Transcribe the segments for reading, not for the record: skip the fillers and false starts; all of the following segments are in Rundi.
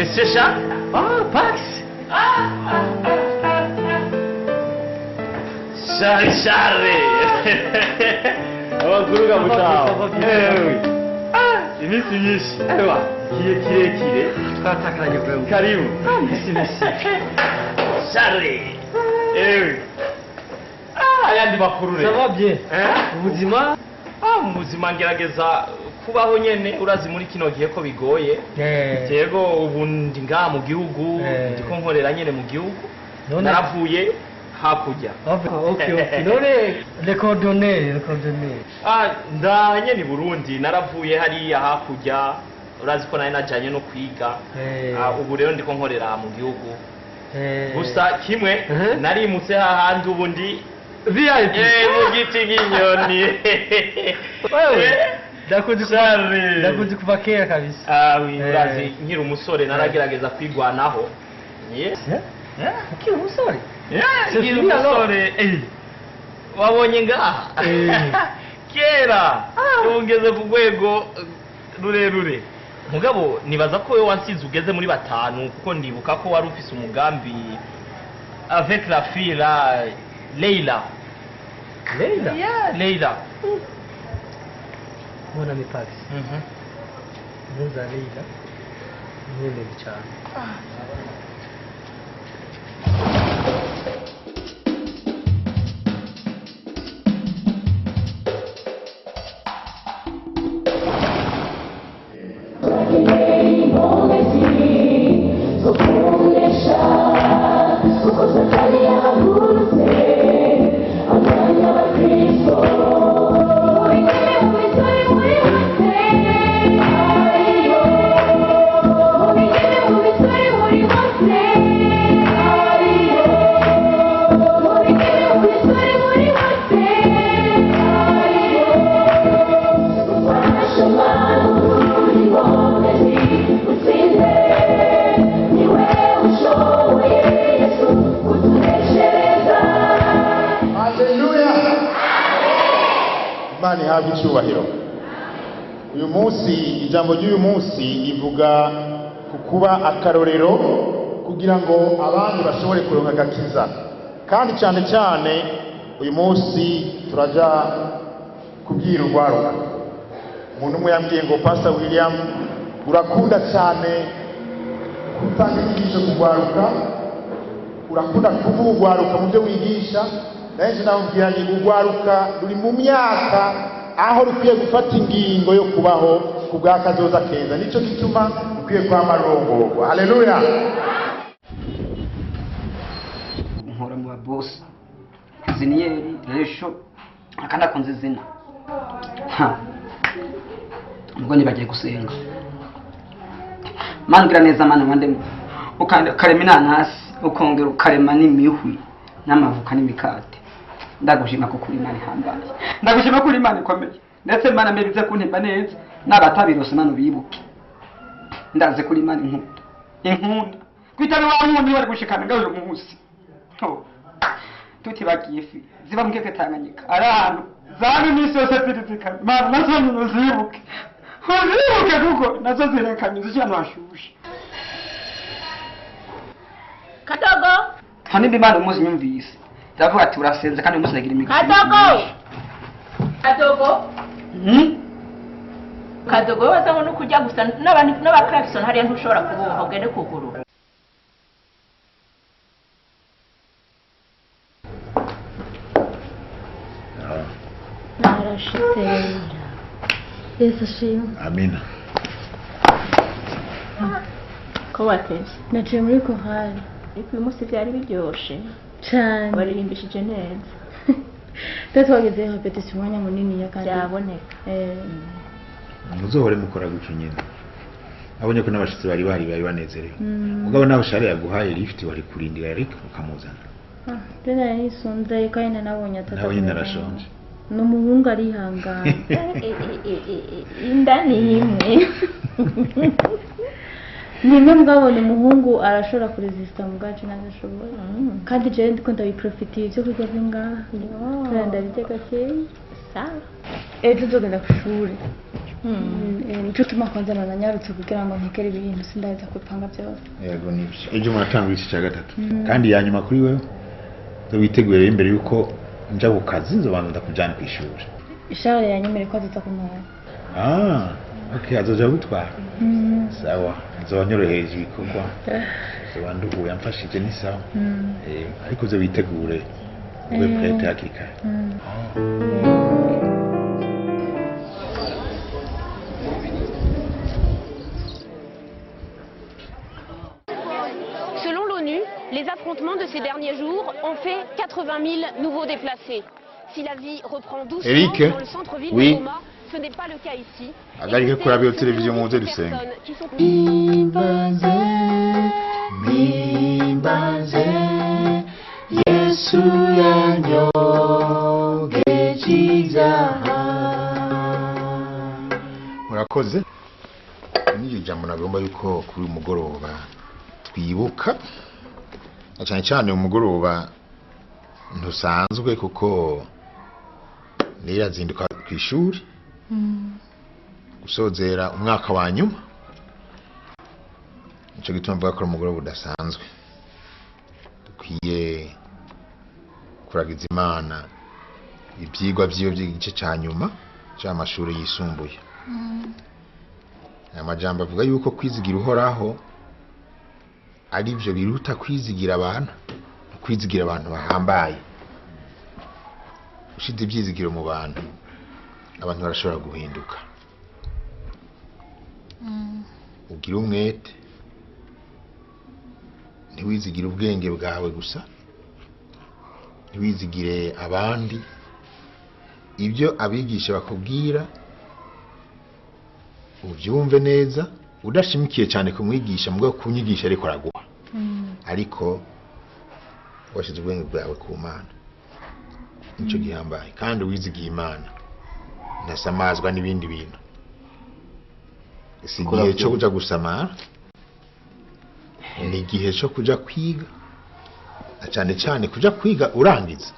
Monsieur Charles. Ah, Pax. Ah, ah, ah, ah. Charles, Charles. Amakuru gamutaho. Ewe. Ah, iminsi myinshi. Ewa, kiye kirekire. Twatakaranye wewe. Karibu. Ah, merci, merci. Charles. Ewe. Ah, ayandi makuru rero. Ça va bien. Eh? Ubuzima? Ah, mu buzima ngerageza kubaho nyene, urazi muri kino gihe ko bigoye. Yego, ubu ndi ngaha mu gihugu, ndiko nkorera nyene mu gihugu. Naravuye hakurya. Okay, okay. None les coordonnées, les coordonnées. Ah, nda nyene i Burundi, naravuye hariya hakurya. Urazi ko nari najanye no kwiga. Ah, ubu rero ndiko nkorera mu gihugu. Gusa kimwe narimutse hahandi ubu ndi VIP. Mu giti nk'inyoni. Wewe ndakuzi kuva kera kabisa. Ah, urazi nkiri umusore naragerageza kwigwanaho. Yes. Ukiri umusore? Nkiri umusore. Wabonye ngaha? Kera ubu ngeze ku rwego rurerure. Mugabo nibaza ko wewe wansize ugeze muri batanu, kuko ndibuka ko wari ufise umugambi avec la fille là, Leila. Leila? Yeah, Leila. Mon ami Pax. Ntuza Leila. Nyemewe cyane. Imana ihabwe icyubahiro. Uyu munsi ijambo ry'uyu munsi rivuga ku kuba akarorero kugira ngo abandi bashobore kuronka agakiza, kandi cyane cyane uyu munsi turaja kubwira urwaruka. Umuntu umwe yambwiye ngo Pastor William, urakunda cyane gutanga inyigisho ku rwaruka, urakunda kuvuga urwaruka mu byo wigisha. Benshi namubwira ni urwaruka ruri mu myaka aho rukwiye gufata ingingo yo kubaho ku bwa kazoza keza, nicyo gituma rukwiye kwama rurongorwa. Haleluya. Nkora mu babosi ziniyeri resho akanakunze izina ubwo nibagiye gusenga. Mana ugira neza, Mana wandemye ukarema inanasi ukongera ukarema n'imihwi n'amavuka n'imikate. Ndagushima kuko uri Imana ihambaye, ndagushima ko uri Imana ikomeye, ndetse Mana mbize kuntemba neza n'abatabirose Mana ubibuke. Ndaze kuri Imana inkunda inkunda kwitana wa wundi bari gushikana ngaho uyu munsi tutibagiye ifi ziba mu kiyaga Tanganyika ari ahantu zari iminsi yose zirizikana. Mana nazo uzibuke, uzibuke kuko nazo zirekanye ahantu hashushe. Kadogo hanimba Imana umunsi nyumvise ndavuga ati urasenze kandi umunsi ndagira imigisha. Kadogo Kadogo Kadogo waza no kujya gusa n'abandi n'aba Clarkson hariya ntushobora kuboha ugende kugurura. Narashitse. Yesu ashimwe. Amina. Ko watevye? Naciye muri korali. Ariko uyu munsi byari biryoshe cyane, waririmbishije neza. Twe twageze repetition umwanya munini ya kandi byaboneka. Muzohore mukora gutyo nyene. Abonye ko n'abashitsi bari bahari bari banezerewe. Mugabo naho Shari yaguhaye lift wari kurindira ariko ukamuzana. Tena nisonze kandi nabonye atata. Nawe nyine arashonje. N'umuhungu arihangana. Inda ni imwe. Nimwe mugabona umuhungu arashobora kuresista mugacu nagashobora. Kandi jewe ndiko ndabiprofitiye ibyo kurya bingaha. Kandi ndabirya gakeya. Sawa. Ejo nzogenda kw'ishure. Nico tuma kwanza nananyarutse kugira ngo ntekere ibintu sindaheza kupanga byose. Yego nibyo. Ejo muratanga igice cya gatatu. Kandi ya nyuma kuri wewe witeguye rero imbere yuko nja ku kazi nzobanza ndakujyana ku ishuri. Ishara yanyemereye ko azoza kuntwara. Ah, okay, azoja gutwara. Sawa, nzoba nyoroheje ibikorwa. Nzoba nduhuye amfashije ni sawa. Ariko uze witegure ube prête hakiri kare. Selon l'ONU, les affrontements de ces derniers jours ont fait 80 000 nouveaux déplacés. Si la vie reprend doucement Eric, dans le centre-ville oui. de Goma, ce n'est pas le cas ici. Agarike kuraba iyo televiziyo muze dusenga. Qui sont Mimbaze, Yesu yanyogeje ibyaha. Murakoze. N'iryo jambo nagomba yuko kuri uyu mugoroba twibuka, na cyane cyane umugoroba ntusanzwe kuko nirazinduka ku ishuri gusozera umwaka wa nyuma. Nico gituma mvuga ko umugoroba udasanzwe. Dukwiye kuragiza Imana ibyigwa byiwe by'igice cya nyuma cy'amashuri yisumbuye. Aya majambo avuga yuko kwizigira Uhoraho ari byo biruta kwizigira abantu, kwizigira abantu bahambaye. Ushize ibyizigiro mu bantu, abantu barashobora guhinduka. Ugira umwete, ntiwizigire ubwenge bwawe gusa, ntiwizigire abandi. Ibyo abigisha bakubwira ubyumve neza, udashimikiye cyane kumwigisha mugabo kunyigisha ariko araguha. Ariko washize ubwenge bwawe ku Mana, nico gihambaye. Kandi wizigiye Imana ntasamazwa n'ibindi bintu. Si igihe cyo kuja gusamara, ni igihe cyo kuja kwiga, na cyane cyane kuja kwiga urangiza.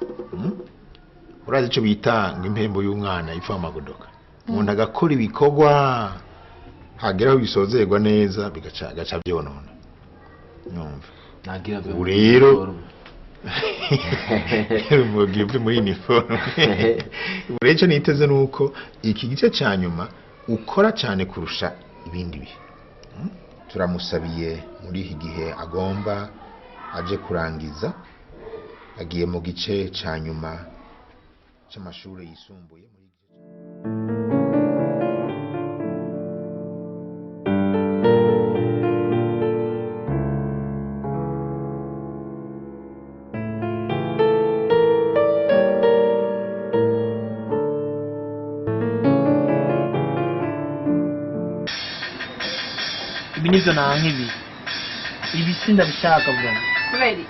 Urazi ico bita ngo impembo y'umwana ipfa amagodoka. Umuntu agakora ibikorwa hageraho bisozerwa neza bigaca gaca byonona. Numva nagira ubu rero mugiye muri uniforme. Ubu rero icyo niteze nuko iki gice cya nyuma ukora cyane kurusha ibindi bihe. Turamusabiye muri iki gihe agomba aje kurangiza, agiye mu gice cya nyuma cy'amashuri yisumbuye. Ibi nivyo nanka ibi. Ibi sindabishaka bwana. Kubera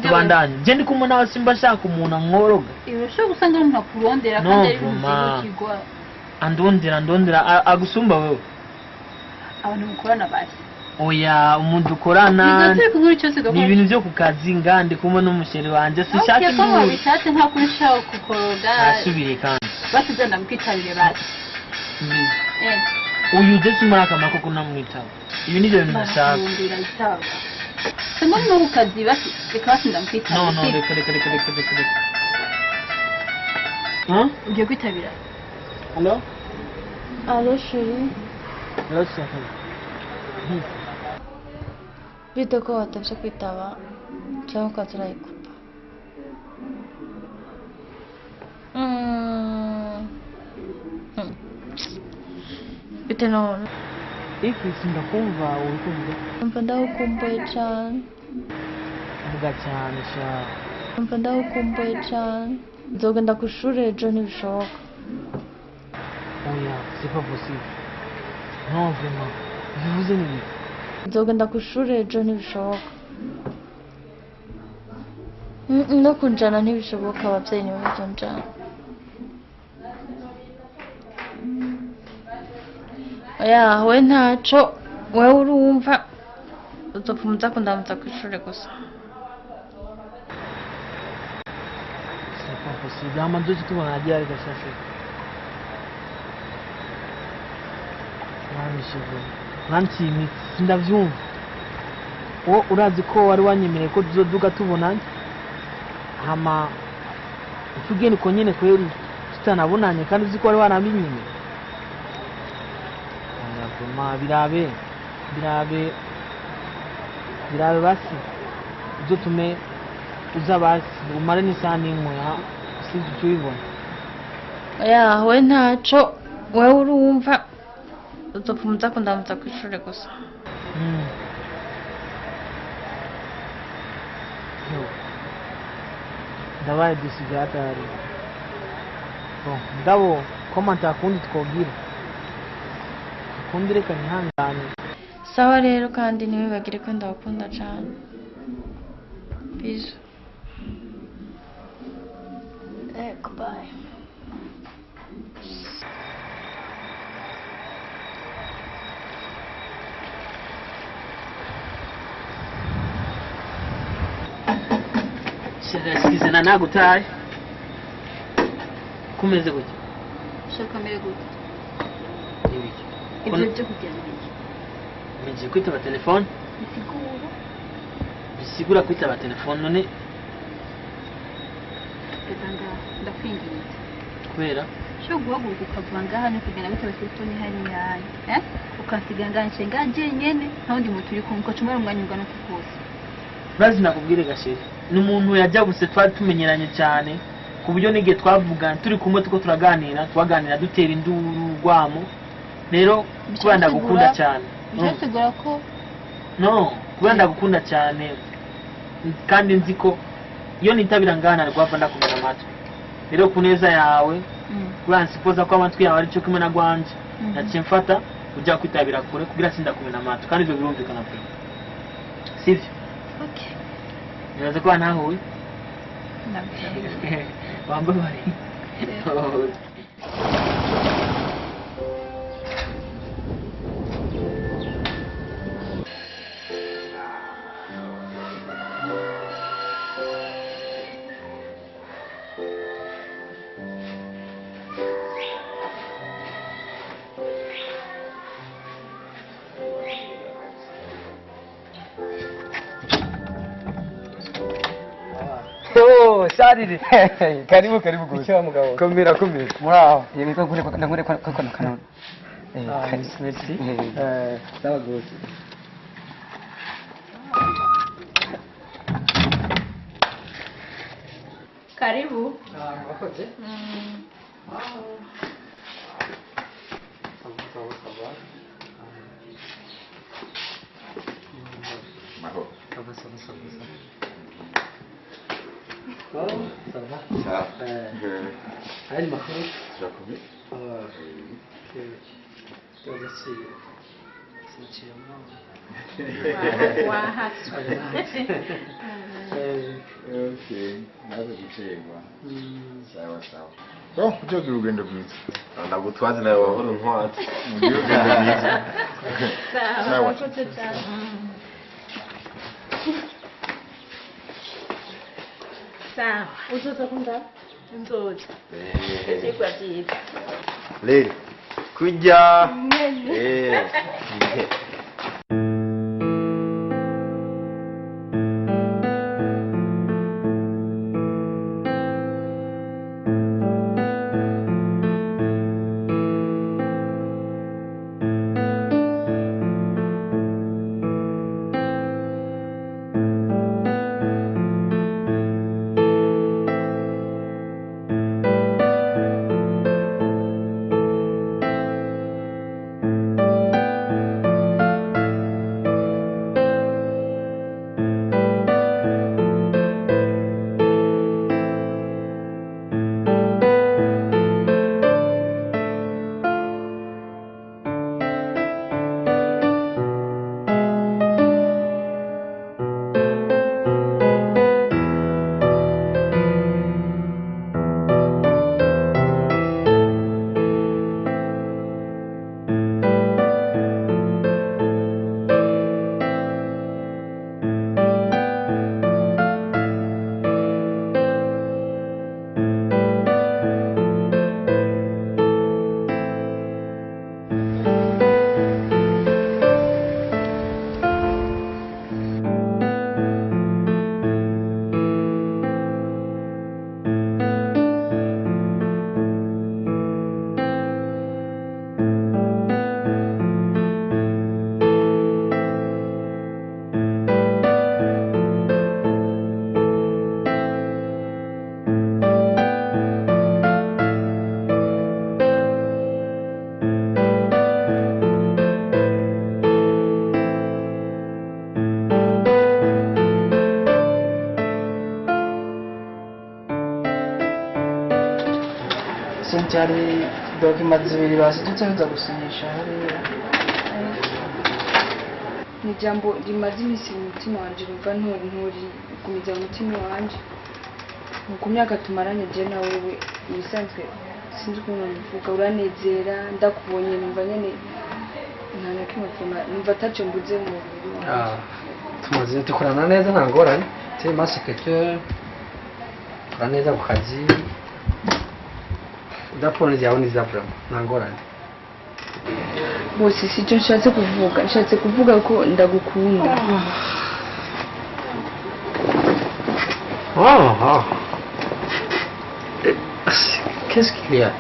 tubandanye. Je ndi kumwe nawe simba nshaka umuntu ankoroga. Urashobora gusanga ari umuntu akurondera kandi ari ibintu byihutirwa. Andondera agusumba wewe. Abantu mukorana basi. Oya, umuntu ukorana ni ibintu byo ku kazi ngande kumwe n'umusheri wanje sishaka ibintu. Okay, ko wabishatse nta kuri nshaka kukoroga. Asubire kandi. Basi je ndamwitabire basi. Uyu ndetse muri aka mako kunamwitaba. Ibi nivyo bintu nashaka. Sema no ku kazi basi reka basi ndamwitabire. No, reka reka reka reka reka reka. Ugiye kwitabira? Allo? Allo chérie. Allo chérie. Bite ko watavye kwitaba cyangwa ukaza urayikupa. Bite none? Iki sindakumva uri kuvuga. Umva ndagukumbuye cane. Vuga cyane sha. Umva ndagukumbuye cane. Nzogenda kw'ishure ejo ntibishoboka. Oya, c'est pas possible. Non, vraiment. Bivuze ni ibiki? Nzogenda kw'ishure ejo ntibishoboka. No kunjana ntibishoboka, abavyeyi nibo bazonjana. Oya, we ntaco, wewe urumva uzopfuma uza kundamutsa kw'ishure gusa. C'est pas possible. Hama nzoce tubona ryari gashashe. Uranyishe uranciye imitsi sindavyumva. Wo urazi ko wari wanyemereye ko tuzoduga tubonanye, hama utugeni ko nyene kweri tutanabonanye kandi uzi ko wari warabinyemereye. Oya vraiment birabe birabe birabe basi uzotume uza basi umare n'isaha n'imwe usibye icyo ubibona. Oya we ntaco wewe urumva uzopfuma uza kundamutsa kw'ishure gusa. Ndabaye disi hatari. Bon, ndabo koma ntakundi twogira. Kundi reka nihangane. Sawa rero kandi ntiwibagire ko ndabakunda cane. Bisous. Goodbye. Sikizana nagutaye. Kumeze gutya. Ushaka mere gute? Nibiki. Ibyo byo kugenda biki? Mije kwitaba telefone. Bisigura. Bisigura kwitaba telefone none Ganga ndakwinginze. Kubera cyo guhaguruka ukava ngaha no kugenda witaba telefone hariya, eh? Ukasiga nganje nganje nyene nta wundi muntu uri kumwe ukacumara umwanya ungana uko kose. Urazi nakubwire gasheri. Ni umuntu yajabutse twari tumenyeranye cyane ku buryo n'igihe twavugana turi kumwe tuko turaganira twaganira dutera induru rwamo. Rero kubera ndagukunda cyane. Bisigura ko no kubera ndagukunda cyane kandi nzi ko iyo nitabira ngana rwava ndakumena amatwi. Rero ku neza yawe kubera nsipoza ko amatwi yawe ari cyo kumwe na gwanje naciye mfata ujya kwitabira kure kugira sindakumena amatwi kandi ibyo birumvikana pe. Sivyo? Okay. Nibaza ko wanahuye? Wambabariye. Oh, Shariri. Karibu karibu gose. Icyo mugabo. Komera komera. Muraho. Yego ngure ngure kwa kwa kanone. Eh, merci. Eh, sawa gose. Karibu. Ah, murakoze. Mahoro. Ça va, ça va, ça va. Oh, ça va. Ça va. Allez, makuru. Turakomeye. Okay, naze gucerwa. Sawa sawa. Bon, uzogira urugendo rwiza. Ndagutwaze nawe wahora untwaza. Mugire urugendo rwiza. Sawa, murakoze cyane. Sawa, uzoza kunda? Nzoza. Ivyigwa vyiza. Rero kurya. Nyene. Cynthia, hari documents zibiri basize tuza gusinyisha hariya. Ni ijambo rimaze iminsi mu mutima wanje, numva nturigumiza mu mutima wanje. Ku myaka tumaranye je na wewe, ibisanzwe sinzi ukuntu mbivuga, uranezera, ndakubonye numva nyene nta na kimwe vraiment, numva ataco mbuze mu mubiri wanje. Ah, tumaze dukorana neza, nta ngorane. Tu ma secrétaire, dukora neza ku kazi. Udapfone yawe ni za vraiment, nta ngorane. Bose sicyo nshatse kuvuga, nshatse kuvuga ko ndagukunda. Oh, oh. Qu'est-ce qu'il y a?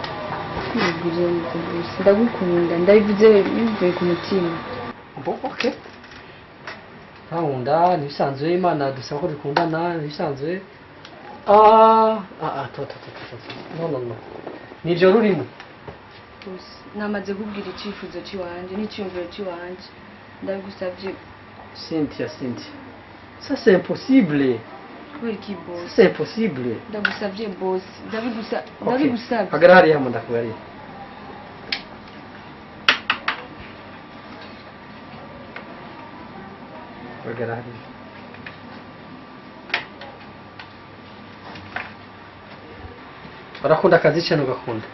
Ndagukunda, ndabivuze bivuye ku mutima. Bon, ok. Nkunda ntibisanzwe, Imana dusaba ko dukundana ntibisanzwe. Ah, ah, ah, to to to to to. No, no, no. Nivyo rurimo. Bose namaze kubwira icyifuzo cy'iwanje n'icyiyumviro cy'iwanje, ndabigusabye. Cynthia, Cynthia. Ça c'est impossible. Kubera iki, boss? Ça c'est impossible. Ndagusabye, boss, Okay. ndabigusabye. Hagarara hariya mu ndakubariye. Hagarara hariya. Urakunda akazi cyane, ugakunda?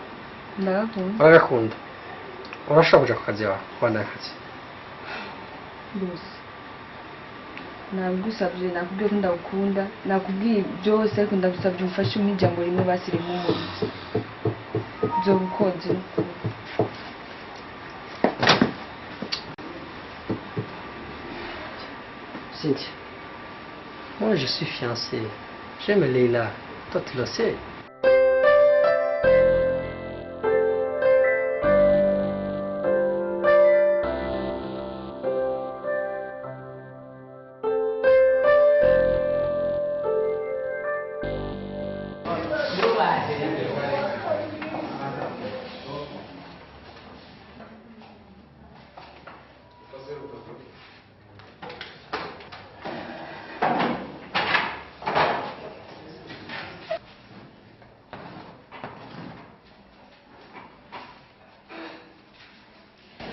Ndagakunda. Uragakunda? Urashobora kuja ku kazi wawe, kubandanya akazi? Boss, nabigusabye, nakubwiye ko ndagukunda, nakubwiye byose, ariko ndagusabye umfashe mu ijambo rimwe basi rimpumurize. Byo bukonje. Cynthia, moi je suis fiancé. J'aime Leila. Toi tu le sais.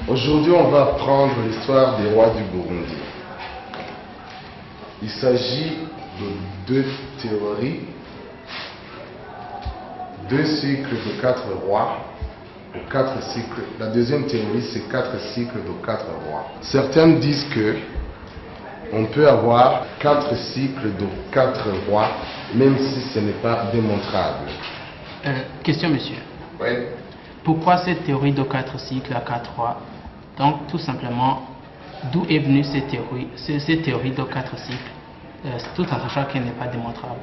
Aujourd'hui, on va apprendre l'histoire des rois du Burundi. Il s'agit de deux théories, deux cycles de quatre rois, ou quatre cycles. La deuxième théorie, c'est quatre cycles de quatre rois. Certaines disent que on peut avoir quatre cycles de quatre rois, même si ce n'est pas démontrable. Question, monsieur. Oui. Pourquoi cette théorie de quatre cycles à quatre rois? Donc, tout simplement, d'où est venue cette théorie de quatre cycles, tout en sachant qu'elle n'est pas démontrable?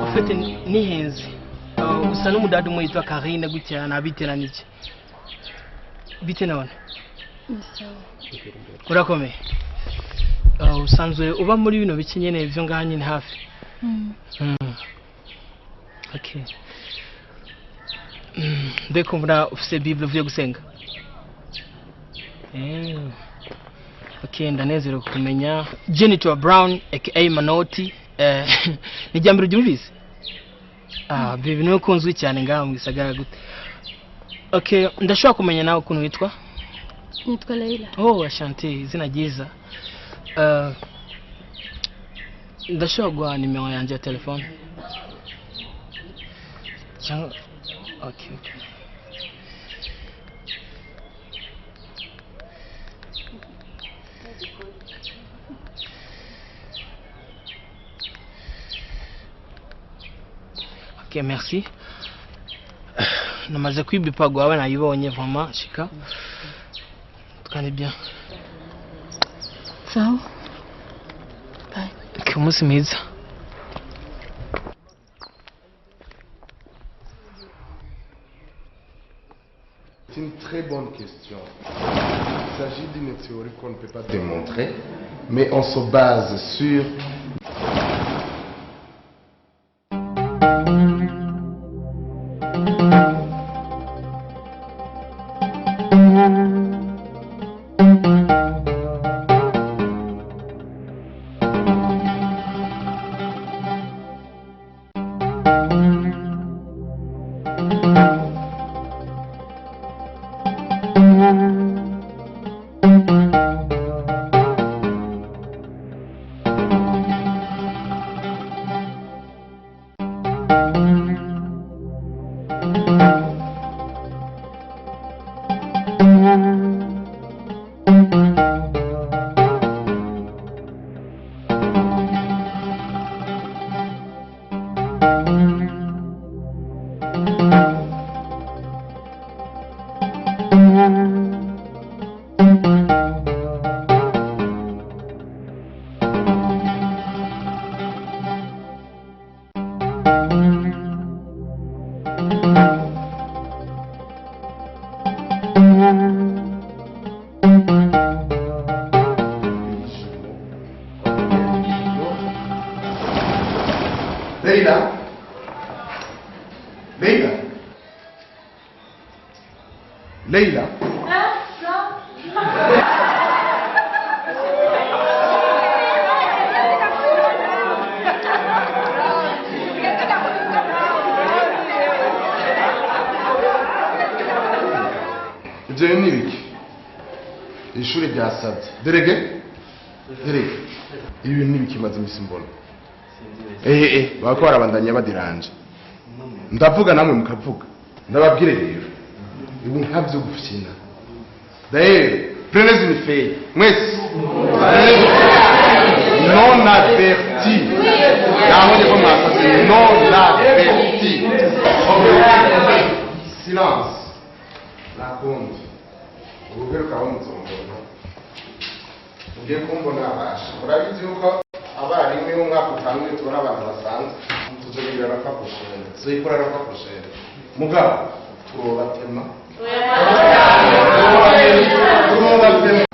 Ufite nihenze usa n'umudada umwe yitwa Karine gutya nabiteranije bite none? Urakomeye? Usanzwe uba muri bino bice nyene byo ngaha nyine hafi? Okay. Ndeko mbona ufise Bible, uvuye gusenga? Okay, ndanezerewe kumenya Jennifer Brown aka Manoti. Ni jambiro ryumvise? Ah, bibi niwe kunzwi cyane ngaha mu gisagara gute. Okay, ndashobora kumenya nawe ukuntu witwa? Nitwa Leila. Oh, asante, izina ryiza. Ndashobora guha nimero yanjye ya telefone? Cyangwa okay. Ok, merci. Namaze kwibipa gwawe nayibonye vraiment shika. Tukane bien. Sawa. Bye. Okay, umunsi mwiza. C'est une très bonne question. Il s'agit d'une théorie qu'on ne peut pas démontrer, mais on se base sur Leila. Leila. Leila. Ibyo ni ibiki? Ishuri ryasabye. Derege? Derege. Ibi ni ibiki maze imisi mbona. Bako barabandanya badiranje. Ndavuga namwe mukavuga. Ndababwire rero. Ibu ntavyo gufyina. D'ailleurs, prenez une feuille. Mwese. Non averti. Naho ndiko mwakoze non averti. Silence. Nakundi. Urugeruka aho muzombona. Ngiye kumbona abasha. Murabizi yuko abarimu y'umwaka utanguye tubona abantu basanzwe tuzogira na prochaine. Tuzoyikora na prochaine. Mugabo turobatema. Turobatema.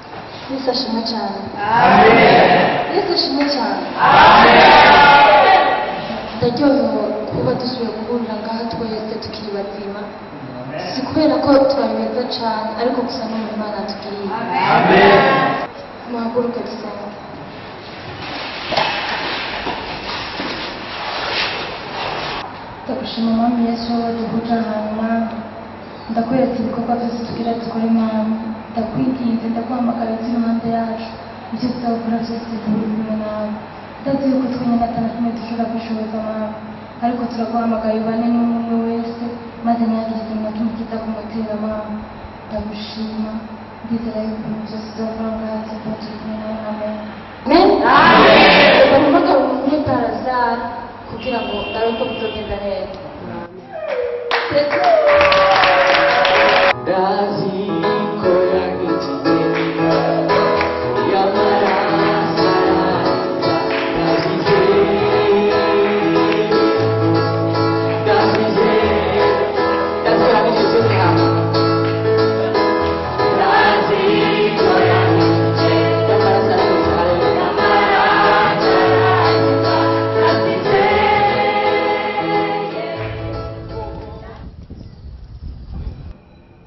Yesu ashimwe cyane. Amen. Yesu ashimwe cyane. Amen. Ndaryohewe kuba dusubiye guhurira ngaha twese tukiri bazima. Si kubera ko twari beza cyane ariko gusa n'umuntu Imana atubwiye. Amen. Muhaguruke dusenge. Ndagushima Mwami Yesu wowe duhuje ahantu Mwami. Ndakweretse ibikorwa byose tugira dukore Mwami. Ndakwinginze ndaguhamagara uzi iruhande yacu. Ibyo tuzakora byose biri kumwe nawe. Ndazi yuko twenyine atana kimwe dushobora kwishoboza Mwami. Ariko turaguhamagaye ubane n'umwe wese maze ntihagire ikintu na kimwe kiza kumutera Mwami. Ndagushima ndizera yuko ibintu byose tuzakora ngaha tuzoba turi kumwe nawe. Amen. Amen. Reka mpamagare umuntu umwe utarazara kugira ngo ndabe ko bizogenda neza.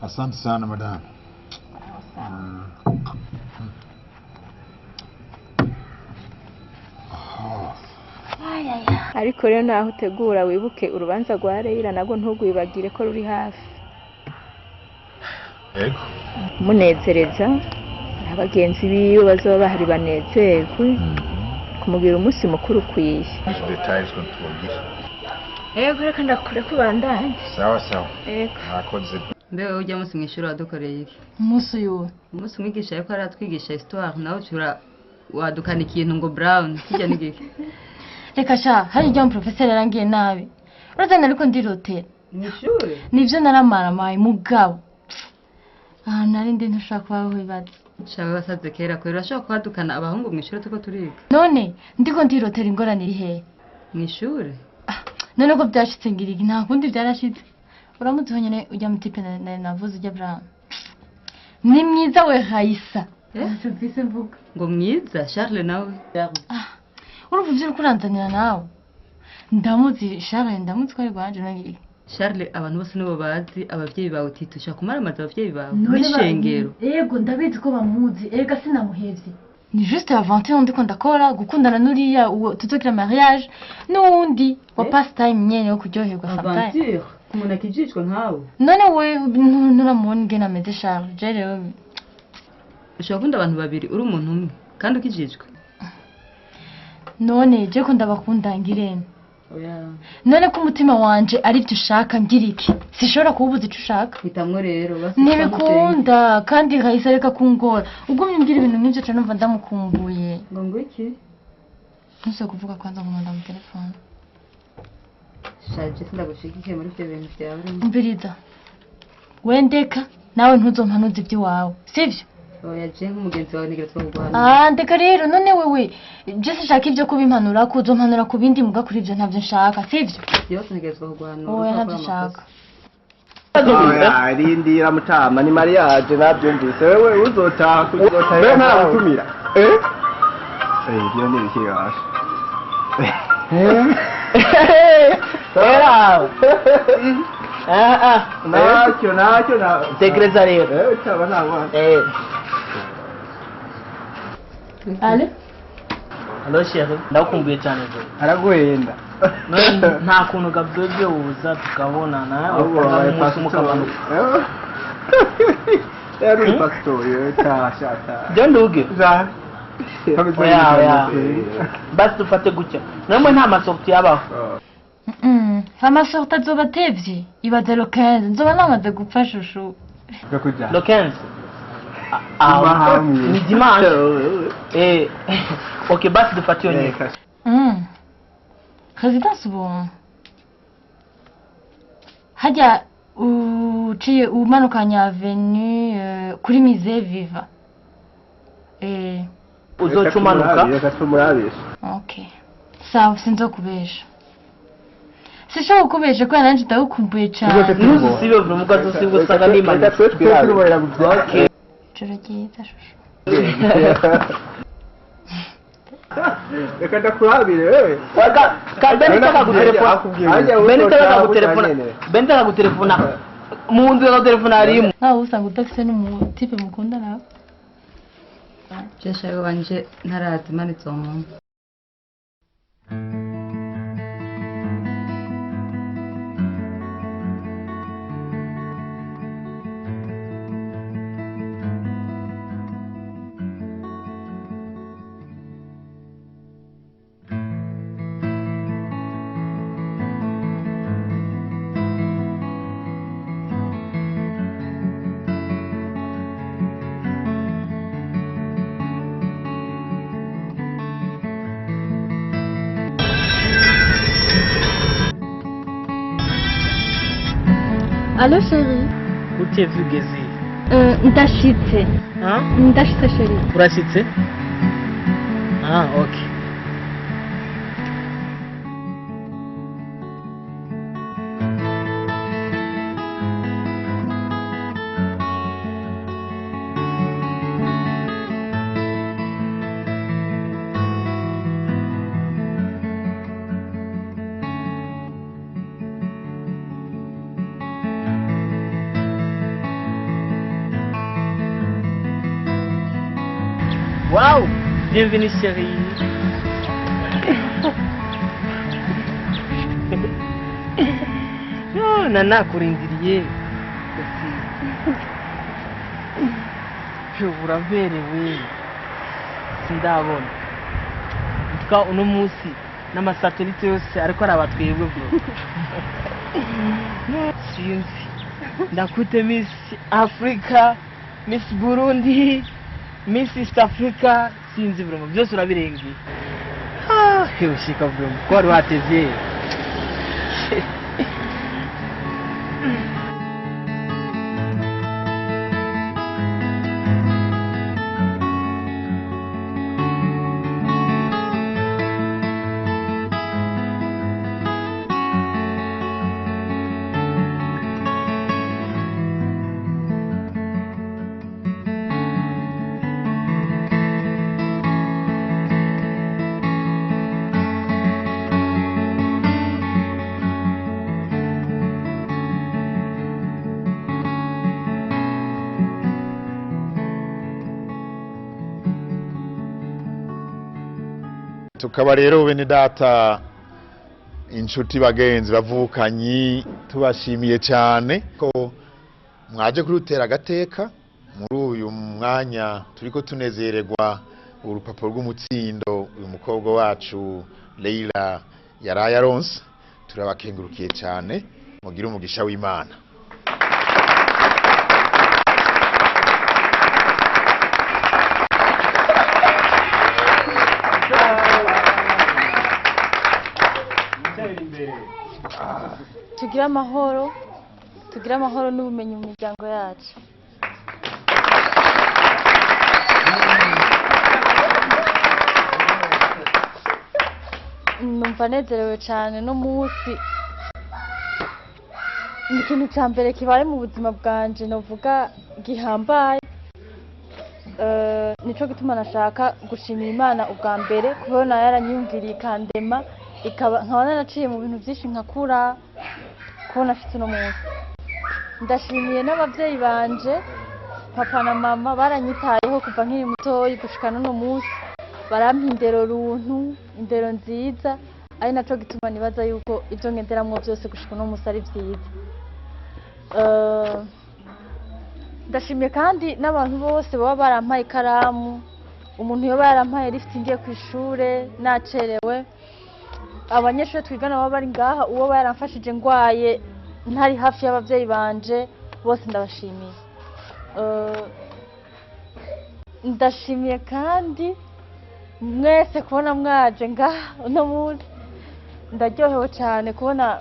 Asante sana madam. Ariko rero naho utegura wibuke urubanza rwa Leila nabwo ntugwibagire ko ruri hafi. Yego. Munezereza abagenzi biwe bazoba bahari banezerwe kumugira umunsi mukuru ukwiye. Details ko tugira. Yego reka ndakure kubandanye. Sawa sawa. Yego. Mwakoze. Mbe wewe ujya munsi mwishuri wadukoreye iki? Umunsi uyu. Umunsi umwigisha ariko aratwigisha histoire nawe ucura wadukana ikintu ngo brown kijya n'igiki. Reka sha hari igihe umuprofeseri yarangiye nabi. Urazana ariko ndirotera. Mwishuri? Nivyo naramaramaye mugabo. Ahantu nari ndi ntushobora kuba wibaza. Shawe wasaze kera kwera urashobora kuhadukana abahungu mu ishuri tuko turiga. None ndiko ndirotera ingorane iri hehe? Mu ishuri? None ko byashitse ngirigi nta kundi byarashitse. Uramutse honyene ujya mu tipe navuze ujya Brown. Ni mwiza we Raisa. Mvise mvuga. Ngo mwiza Charles nawe. Urumva ivyo uriko uranzanira nawe. Ndamuzi Charles, ndamuzi ko ari rwanje none. Charles abantu bose nibo bazi abavyeyi bawe utitusha kumaramaza abavyeyi bawe n'ishengero. Yego ndabizi ko bamuzi, erega sinamuhevye. Ni juste aventure ndiko ndakora gukundana nuriya tuzogira mariage n'uwundi wa pastime nyene yo kuryoherwa sometimes. Aventure umuntu akijishwa nkawe. None we nturamubona ingene ameze Charles, je rero ushobora gukunda abantu babiri uri umuntu umwe kandi ukijijwe. None je ko ndabakunda ngirene. None ko umutima wanje ari byo ushaka ngira iki? Sishobora kubuza ico ushaka. Hitamwo rero basi. Ntibikunda kandi Raisa reka kungora. Ugumye umbwira ibintu nk'ivyo cyane numva ndamukumbuye. Ngo ngo iki? Ntuze kuvuga kwanza ngo ndamu telefone. Shaje sindagushigikiye muri ivyo bintu byawe. Umviriza. Wendeka nawe ntuzompanuza iby'iwawe. Sivyo? Oya je nk'umugenzi wawe ntegerezwa kuguhanura. Ndeka rero none wewe je sinshaka ivyo kubimpanura ko uzompanura ku bindi muga kuri ivyo ntavyo nshaka sivyo? Byose ntegerezwa kuguhanura. Oya ntavyo nshaka. Oya rindira mutama ni mariage nabyumvise wewe uzotaha kuzotaha. Wewe ntaragutumira. Eh? Ibyo ni ibiki basha. Era. Nacyo nacyo na. Tekereza rero. Utaba nabona. Ale? Allo chérie, ndakumbuye cyane bro. Araguhenda. Nta kuntu gabwebwe uza tukabonana umunsi mukamanuka. Rero uri pastor, tasha ta. Je nduge. Za. Oya oya. Basi dufate gutya. Namwe nta masorti yabaho. Amasorti azoba atevye. Ibaze le 15 nzoba namaze gupfa shushu. Le 15. Ni dimanche. Ok, basi dufate iyo nyine. Residence ubu hajya uciye umanukanya avenue kuri Musée Viva. Uzoca umanuka. Ok. Sawa sinzokubesha. Sishobora kukubesha kubera nanje ndagukumbuye cane. Ntuzusibe vuba mukazosiba usanga nimanutse. Ok. Ijoro ryiza shushu. Reka ndakurabire wewe. Benita akagutelefona. Benita akagutelefona. Mu nzu akagutelefona arimo. Nawe usanga udafise n'umutipe mukundana. Je shawe wanje ntaraza Imana izompa. Allo chérie. Utevye ugeze? Ndashitse. Ndashitse chérie. Urashitse? Ok. Waouh! Bienvenue chérie. No, nana kurindiriye. Uraberewe. Sindabona. Tuka uno munsi n'amasatelite yose ariko arabatwebwe bro. Sinzi. Ndakute Miss Africa, Miss Burundi, Miss East Africa, sinzi bro, byose urabirengeye. Hewe shika bro, ko wari watevye. Tukaba rero bene data, inshuti, bagenzi, bavukanyi, tubashimiye cyane ko mwaje kurutera agateka muri uyu mwanya turiko tunezererwa urupapuro rw'umutsindo uyu mukobwa wacu Leila yaraye aronse. Turabakengurukiye cyane, mugire umugisha w'Imana. Tugire amahoro, tugire amahoro n'ubumenyi mu miryango yacu. Numva nezerewe cyane no munsi, ni ikintu cya mbere kibaye mu buzima bwanje novuga gihambaye. Nico gituma nashaka gushimira Imana ubwa mbere kubona yaranyumviriye ikandema, ikaba nkaba naraciye mu bintu byinshi nkakura kubona afite uno munsi. Ndashimiye n'ababyeyi banje, papa na mama, baranyitayeho kuva nkiri mutoyi gushika n'uno munsi, barampa indero runtu, indero nziza, ari naco gituma nibaza yuko ibyo ngenderamwo byose gushika uno munsi ari vyiza. Ndashimiye kandi n'abantu bose baba barampaye ikaramu, umuntu yoba yarampaye lift ngiye ku ishure nacerewe, abanyeshuri twigana baba bari ngaha, uwo yaramfashije ngwaye ntari hafi y'abavyeyi banje, bose ndabashimiye. Ndashimiye kandi mwese kubona mwaje ngaha uno munsi. Ndaryohewe cyane kubona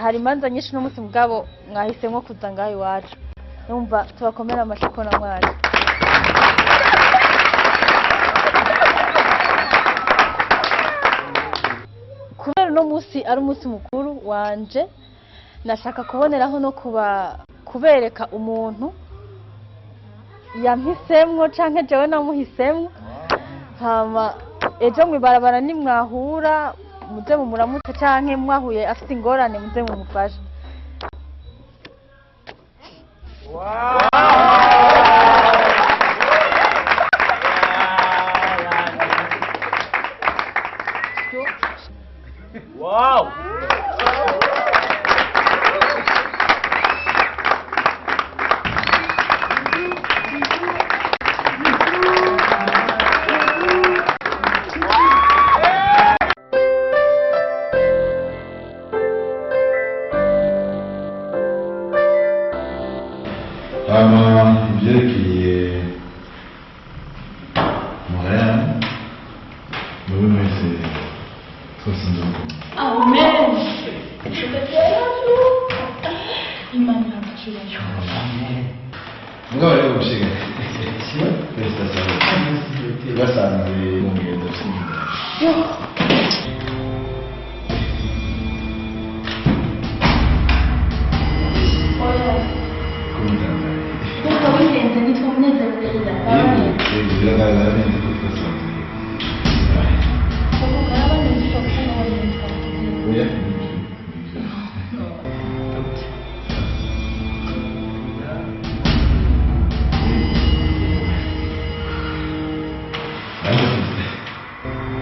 hari imanza nyinshi uno munsi, mugabo mwahisemwo kuza ngaha iwacu. Numva tubakomera amashyi kubona mwaje. Kubera uno munsi ari umunsi mukuru wanje, nashaka kuboneraho no kubereka umuntu yampisemwo canke jewe namuhisemwo. Hama ejo mw'ibarabara nimwahura muze mumuramutse, canke mwahuye afite ingorane muze mumufashe. Wow! Hama ibyerekeye Montréal, mwebwe mwese twese nzokoma. Amen. Imana ihabwe. Mugabo rero gushinga félicitations, basanze mu ngendo z'ingendo. Reka wihenze, nitwa Munezero Leila. Yego, biragaragara neza ko twasanze. Oya.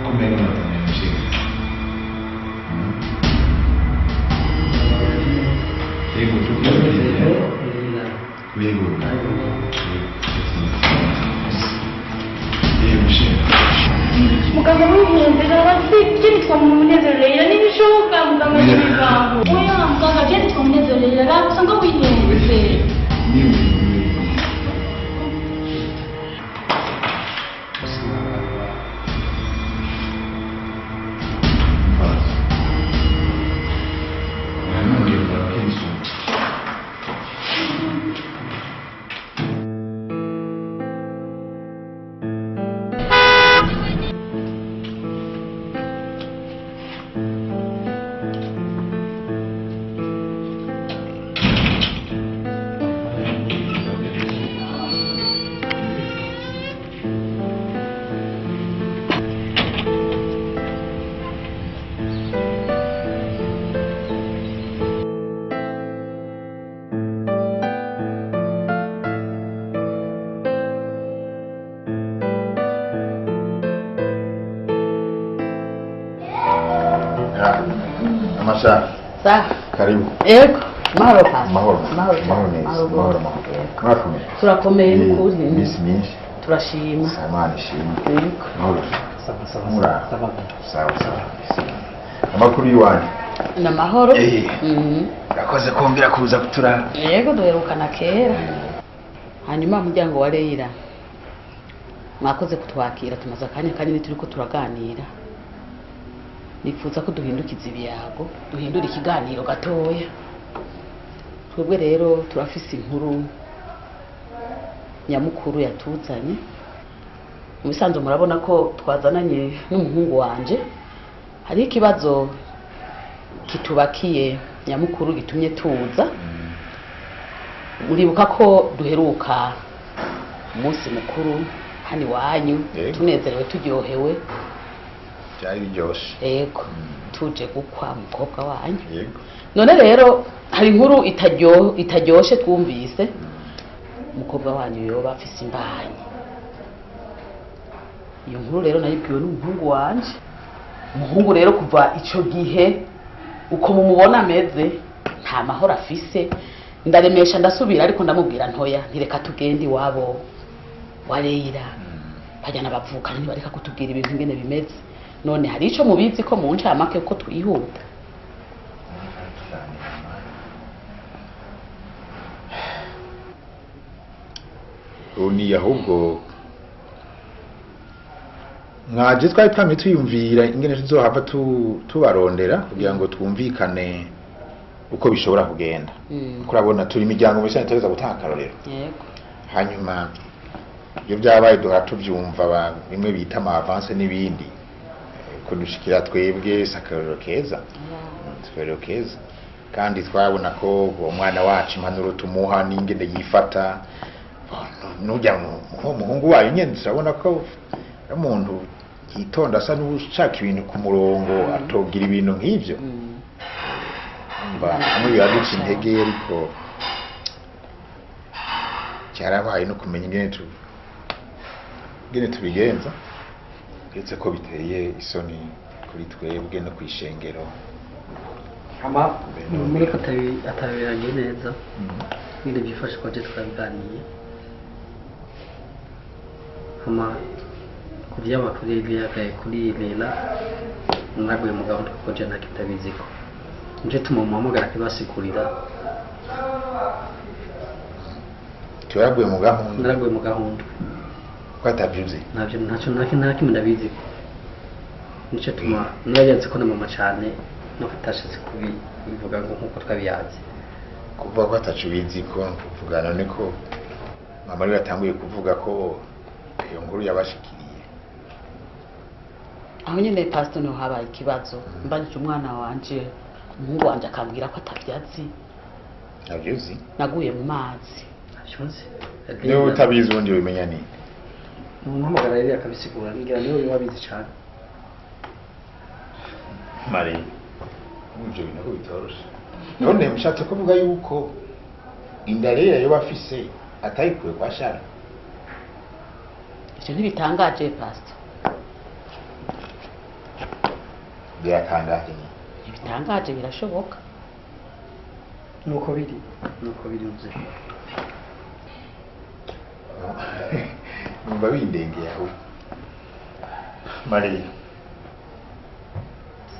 Kumenya natanya mushinga. Yego, yego. Yego, mushinga. Muganga wihenze, je nitwa Munezero Leila, ntibishoboka muganga ntibibaho. Oya muganga, je nitwa Munezero Leila, usanga wihenze. Masha. Sawa. Karibu. Yego. Mahoro pasi. Mahoro. Mahoro. Mahoro neza. Mahoro. Mahoro mahoro. Murakomeye. Turakomeye n'ukuri. Iminsi myinshi. Turashima. Imana ishimwe. Yego. Mahoro. Sawa sawa. Sawa sawa. Amakuru y'iwanyu. Ni amahoro. Eh. Urakoze kongera kuza kuturaba. Yego duherukana kera. Hanyuma umuryango wa Leila mwakoze kutwakira, tumaze akanya kanini turiko turaganira. Nifuza ko duhindukiza ibiyago, duhindura ikiganiro gatoya. Twebwe rero turafise inkuru nyamukuru yatuzanye. Mu bisanzwe murabona ko twazananye n'umuhungu wanje. Hariho ikibazo kitubakiye nyamukuru gitumye tuza. Muribuka ko duheruka umunsi mukuru hano iwanyu, tunezerewe turyohewe. Byari biryoshe. Yego, tuje gukwa umukobwa wanyu. Yego. None rero hari inkuru itaryoshe twumvise. Umukobwa wanyu yoba afise imbanyi. Iyo nkuru rero nayibwiwe n'umuhungu wanje. Umuhungu rero kuva ico gihe uko mumubona ameze nta mahoro afise. Ndaremesha ndasubira, ariko ndamubwira ntoya ntireka tugende iwabo wa Leila. Bajyana bavukana ntibareka kutubwira ibintu ingene bimeze. None hari ico mubizi ko mu ncamake ko twihuta? Ni ahubwo mwaje twari twamye tuyumvira ingene tuzohava tubarondera kugira ngo twumvikane uko bishobora kugenda. Kurabona turi imiryango mishya itageza gutanga akarorero. Yego. Hanyuma ibyo byabaye duhora tubyumva bimwe bita ama avance n'ibindi, ko dushikira twebwe sakarorero keza. Sakarorero keza. Kandi twabona ko umwana wacu impanuro tumuha n'ingene yifata, nujya umuhungu wayo nyene turabona ko umuntu yitonda asa n'ushaka ibintu ku murongo, atogira ibintu nk'ivyo. Amwe biraduca intege, ariko cyarabaye no kumenya ingene tubigenza, uretse ko biteye isoni kuri twebwe no kwishengero. Ama muri ko atabirangiye neza nyine byifashe ko twabiganiye. Ama kubyama kuri kuri Leila naraguye mu gahunda kuko je ntakitabiziko. Nje tumuhamagara akibasigurira. Turaguye mu gahunda. Naraguye mu gahunda. Ko atabyuzi. Ntabyo ntacyo ntakimwe ndabiziko. Nico tuma narayanze ko na mama cyane no kutashatse kubivuga ngo nkuko twabiyaze. Kuvuga ko atacubizi ko kuvuga none ko mama ari yatanguye kuvuga ko iyo nkuru yabashikiriye. Aho nyene pastor no habaye ikibazo. Mbajije umwana wanje, umuhungu wanje akambwira ko atavyazi. Ntavyuzi. Naguye mu mazi. Ntavyuzi. Niwe utabizi ubundi ubimenya ni? Umuhamagara rero akabisigura, ngira niwe wabizi cyane. Mari, ibyo bintu ko bitoroshe. None mushatse kuvuga yuko inda rero yo bafise atayikuye kwa Shara? Ivyo ntibitangaje pastor. Biratangaje. Ntibitangaje, birashoboka. Nuko biri, nuko biri mzee. Numva bindengeye aho. Maria.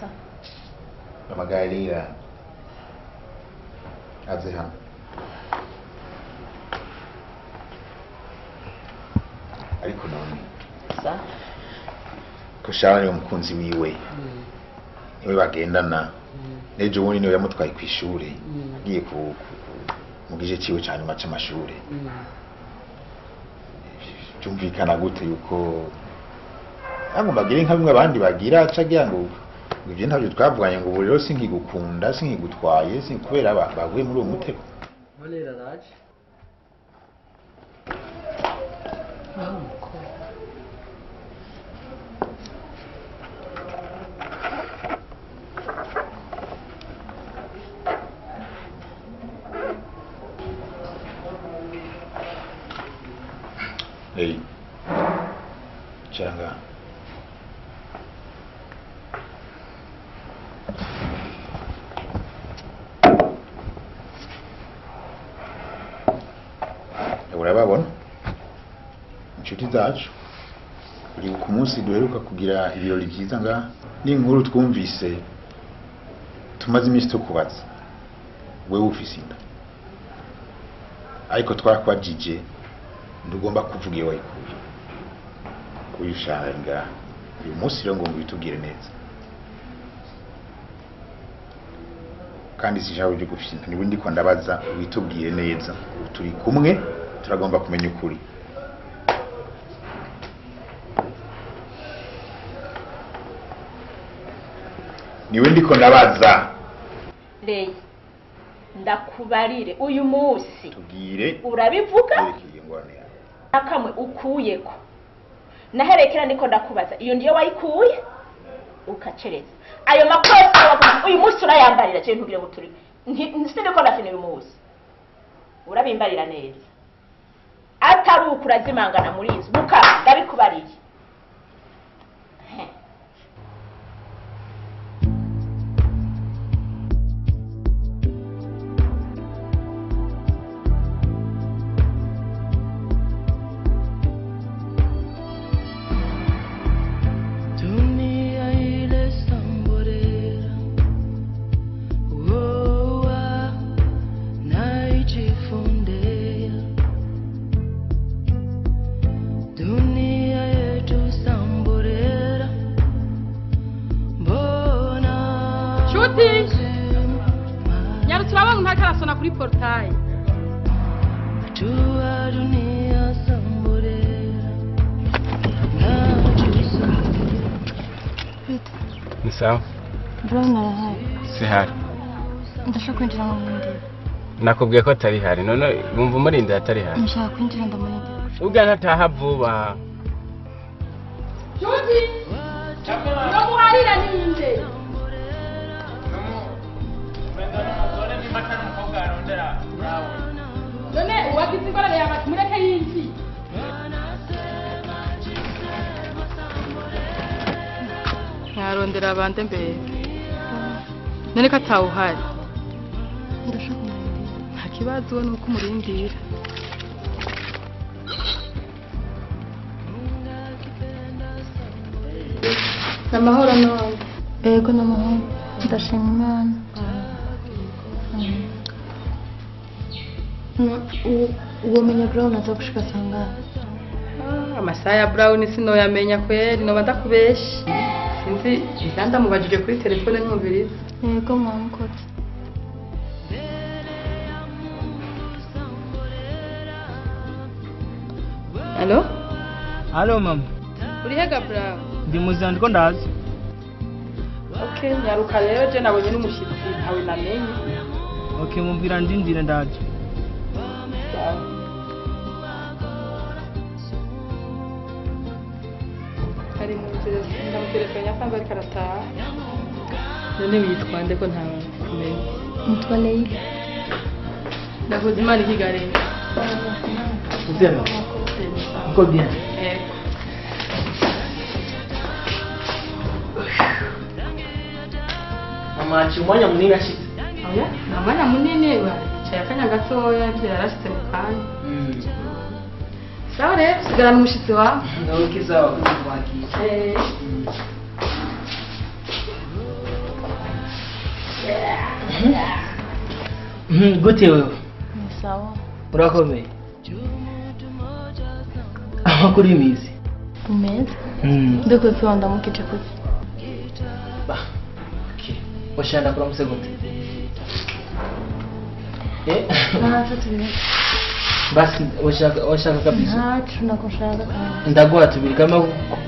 Sa. Amagarira. Aze hano. Ariko none. Sa. Ko Sharon umukunzi wiwe. Niwe bagendana. Nejo ubundi niwe yamutwaye kw'ishure. Agiye ku mu gice ciwe ca nyuma c'amashure. Byumvikana gute yuko agomba agire nka bimwe abandi bagira, acagira ngo ibyo ntabyo twavuganye, ngo ubu rero sinkigukunda, sinkigutwaye, sinkubera baguye muri uwo mutego. Valera raje. Hey. Changa. Urababona inshuti zacu. Uribuka umunsi duheruka kugira ibirori byiza ngaha n'inkuru twumvise tumaze iminsi tukubaza, wewe ufise inda, ariko twarakwajije ntugomba kuvuga iyo wayikuye. Kuyishanga ngaha uyu munsi rero ngo witubwire neza, kandi sinshaka uje gufite niba ndiko ndabaza, witubwire neza. Turi kumwe, turagomba kumenya ukuri. Niwe ndiko ndabaza. Rey, ndakubarire uyu munsi tubwire urabivuga yerekeye ingorane yawe. Akamwe ukuyeko naherekera ndiko ndakubaza iyo ndiyo wayikuye ukacereza ayo makosa wakoze uyu munsi urayambarira. Je ntugire ngo turi sindiko ndafina uyu munsi urabimbarira neza, atari uko urazimangana muri inzu muka ndabikubariye. Dunia ile samborera, uoa naijifundea. Dunia yetu samborera, mbona Nshuti nyarutse urabona ntariko arasona kuri portaye. Jua dunia samborera, Ni sawa? Brown arahari? Sihari. Ndashaka kwinjira mu murindira. Nakubwiye ko atari hari, none wumva umurindira atari hari. Nshaka kwinjira ndamurindira. Ubwa ntataha vuba. Nshuti ngo muharira ninde? None uwagize ingorane yaba mureke yinjiye. Nkarondera abande mbere none ko atawuhari. Ndashaka kumurindira. Nta kibazo we nuko umurindira. Namahoro none? Yego namahoro, ndashima Imana. Uwomenya Brown aza gushika sangahe? Amasaha ya Brown sinoyamenya kweri, noba ndakubeshe. Sinzi ndamubajije kuri telefone ntumviriza. Yego mwamukoze. Alo? Alo mama. Uri hega Brown? Ndi muzima ndiko ndaza. Okay, nyaruka rero je nabonye n'umushitsi ntawe namenye. Okay, mumbwira ndindire ndaje. Sawa. Ari mu nzira ndamutelefone asanzwe ariko arataha. None witwa nde ko ntawe kumenya? Nitwa Leila. Ndakoze Imana ikigarira. Uzema. Uko bien? Yego. Mama aci umwanya munini ashitse. Oya, nta mwanya munini, yicaye akanya gatoya ibyo yarashitse mu kanya. Sawa rero, sigarana umushitsi wawe. Ndawikiza wakoze kwakira. Gute wewe? Ni sawa. Urakomeye? Amakuru y'imizi? Meza. Ndikuzi wandamukije kuki? Bah. Okay. Washanda kuramutse gute? Ntacyo tubireke. Basi washaka kabisa. Ntacyo nakushaka kandi. Ndaguha tubiri kama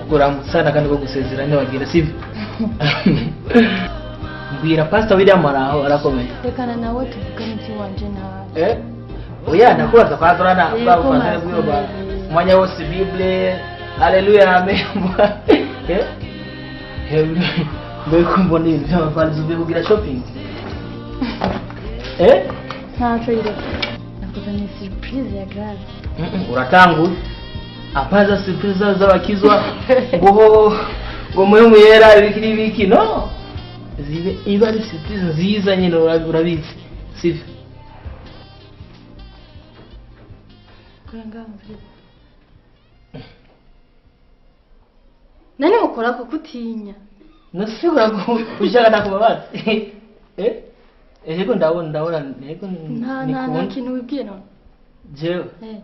kuramutsa na kandi ko gusezera ntiwagira sivyo? Mbwira Pastor William araho arakomeye. Rekana nawe tuvugane iby'iwanje nawe. Oya nakubaza kwa zorana bwa ufasane bw'iyo ba umwanya wose Bible haleluya amen. Mbega mbona ibintu by'amavalizi uvuye kugira shopping? Ntacyo yireka. Nakuzaniye surprise ya Grace. Uratanguye. Apaza surprise z'abakizwa ngo ngo muhe muyera ibiki n'ibiki, no zibe iba ari surprise nziza nyine urabizi sivyo? Kora ngaho mvire. Nani mukora ko kutinya? Nasibura ko ushaka nakubabaza. Eh? Ego ndabona ego nta kintu wibwiye none. Jewe. Eh.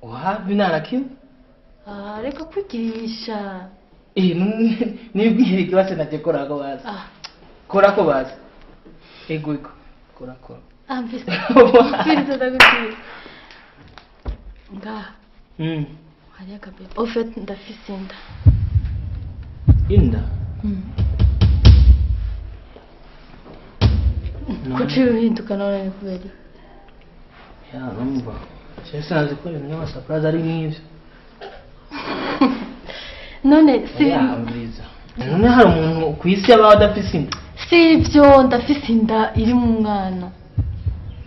Wapi nta kimwe? Ah, reka kwigirisha. Eh, nibwiye ikibazo naje kora ko baza. Ah. Kora ko baza. Ego iko. Kora kora. Ah, mvise. Mvise ndagutiye. Ngaha. Hariya kabebe. Au fait ndafise inda. Inda? Kuki uhinduka none ni kubera iki? Ya numva. Sinzi ko ibintu by'amasurprise ari nk'ibyo. None si Ya mbiza. None hari umuntu ku isi yabaho adafise inda? Si ibyo, ndafise inda iri mu mwana.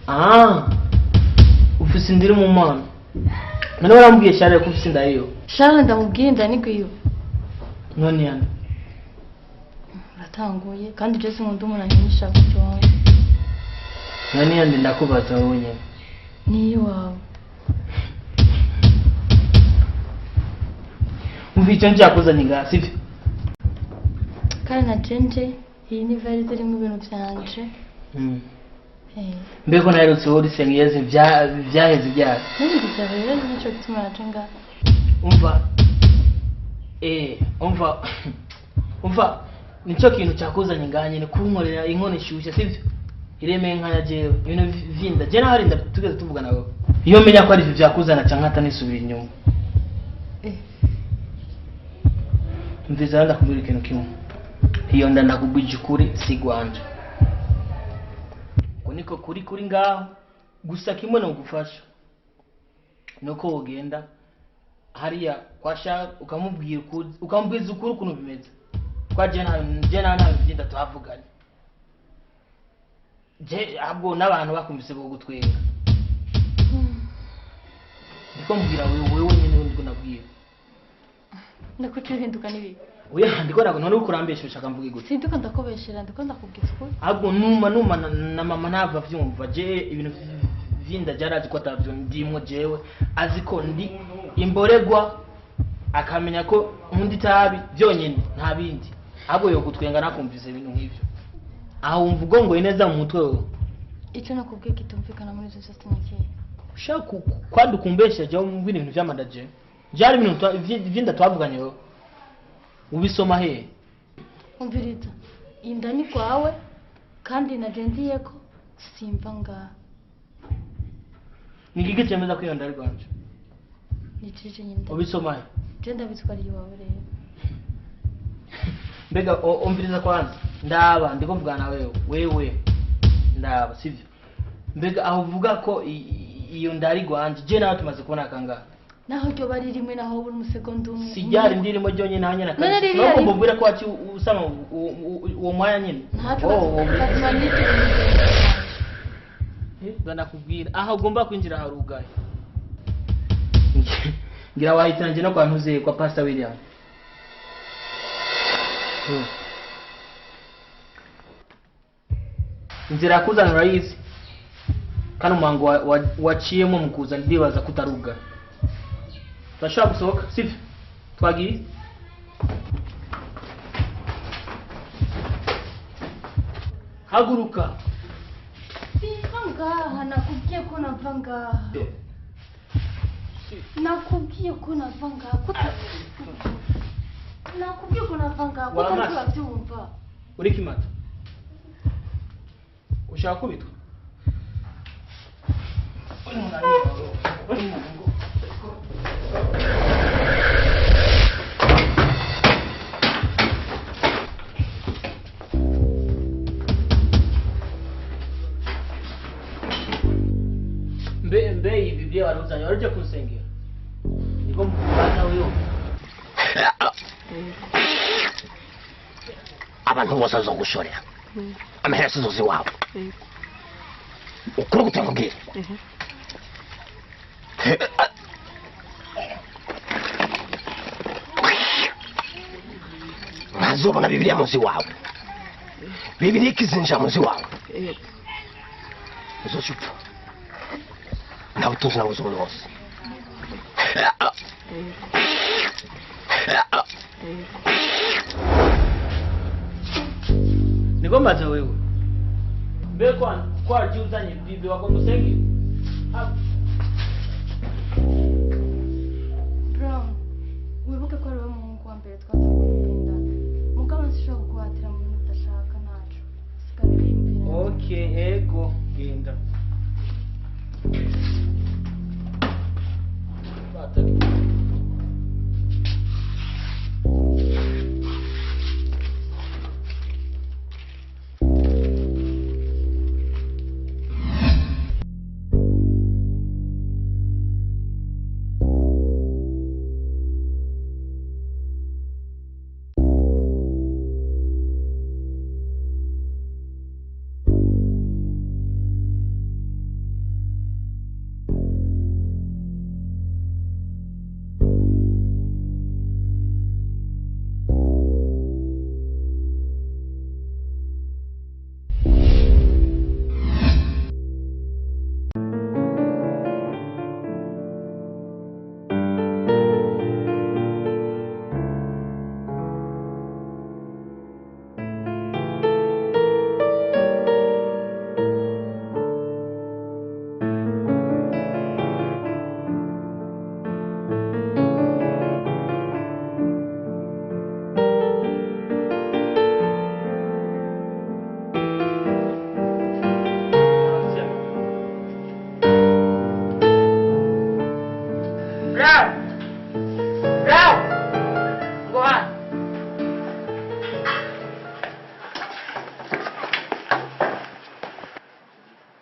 Ah. Ufise inda iri mu mwana. None warambwiye Charles ko ufise inda yiyo? Charles ndamubwiye inda ni gwiwe. None yana. Uratanguye kandi je sinkunda umuntu ankinisha gutyo. None yandi ndakubaza wowe nyene. Ni iwawe. Umva icyo njakuzanye ngaha sivyo? Kandi na jenje iyi ni valise irimo ibintu byanje. Mbeko naherutse wowe urisenga vyaheze ibyaha. N'ibindi vyaheze nico gituma naje ngaha. Umva. Umva nico kintu cyakuzanye ngaha nyene kunkorera inkono ishyushye sivyo? Iremeye nka ya jewe ibintu vyinda je naho arinda tugeze tuvugana wowe. Iyo menya ko ari ivyo vyakuzana canke atanisubira inyuma. Mviza ndakubwira ikintu kimwe. Iyo nda ndakubwije ukuri si gwanje. Ko niko kuri kuri ngaho gusa kimwe no gufasha. Nuko wogenda hariya kwasha ukamubwira ukamubwiza ukuri ukuntu bimeze. Kwa je nta byinda tuhavuganye. Je ahubwo n'abantu bakumvise bo gutwenga. Ndiko mbwira wewe nyene ndiko nabwira. Ndakucuhinduka nibi. Oya ndiko nako none ukurambesha ushaka mvuge gute? Sinduko ndakobeshera ndiko ndakubwiza ukuri. Ahubwo numa na mama nava vyumva je ibintu vinda jarazi ko atavyo ndimwo jewe azi ko ndi imboregwa akamenya ko undi tabi byonyene nta bindi. Ahubwo yo gutwenga nakumvise ibintu nk'ivyo. Aho wumva ugongoye neza mu mutwe wewe. Icyo nakubwiye kitumvikana muri izo zose ni ikihe? Ushaka kwadukumbesha je umbwira ibintu vy'amanda je. Byari ibintu vyinda twavuganye wewe. Ubisoma he? Umviriza. Inda ni kwawe kandi nagendiye ko simva ngaha. Ni iki cyemeza ko iyo nda ari rwanje? Ni jeje nyine. Ubisoma he? Je ndabitwara iwawe rero. Mbega umviriza kwanza. Ndaba ndiko mvugana wewe. Ndaba sivyo? Mbega aho uvuga ko iyo nda ari rwanje je nawe tumaze kubona kangaha. Naho ryo bari rimwe naho buri musegonda umwe. Sijari ndirimo ryonye nanye na kandi. No kumbwira ko ati usama uwo mwanya nyine. Ndakubwira aho ugomba kwinjira harugaye. Ngira wahitanje no kwa ntuze kwa Pastor William. Inzira kuzana urayizi. Kandi umwango waciyemo mukuza ndibaza kutaruga. Turashobora gusohoka sivyo? Twagiye. Haguruka. Simva ngaha nakubwiye ko nava ngaha. Nakubwiye ko nava ngaha. Nakubwiye ko nava ngaha. Kuko urabyumva. Uri kimata. Ushaka kubitwa? Mbe ibi byo waruzanye waruje kunsengera niko mubana wewe abantu bose bazogushorera amahera azozi wawe ukuri gutangubwira ntazobona Bibiliya munsi wawe Bibiliya ikizinjira munsi wawe uzoca upfa nta butunzi na buzima bwose. Nigombaza wewe. Mbe kwa jiuzanye bibi wako musengi. Brown, wibuke ko ari wowe muhungu wa mbere twatanguye gukundana. Mugabo sinshobora kuguhatira mu bintu udashaka ntaco. Sigara uriyumvira. Okay, ego, genda.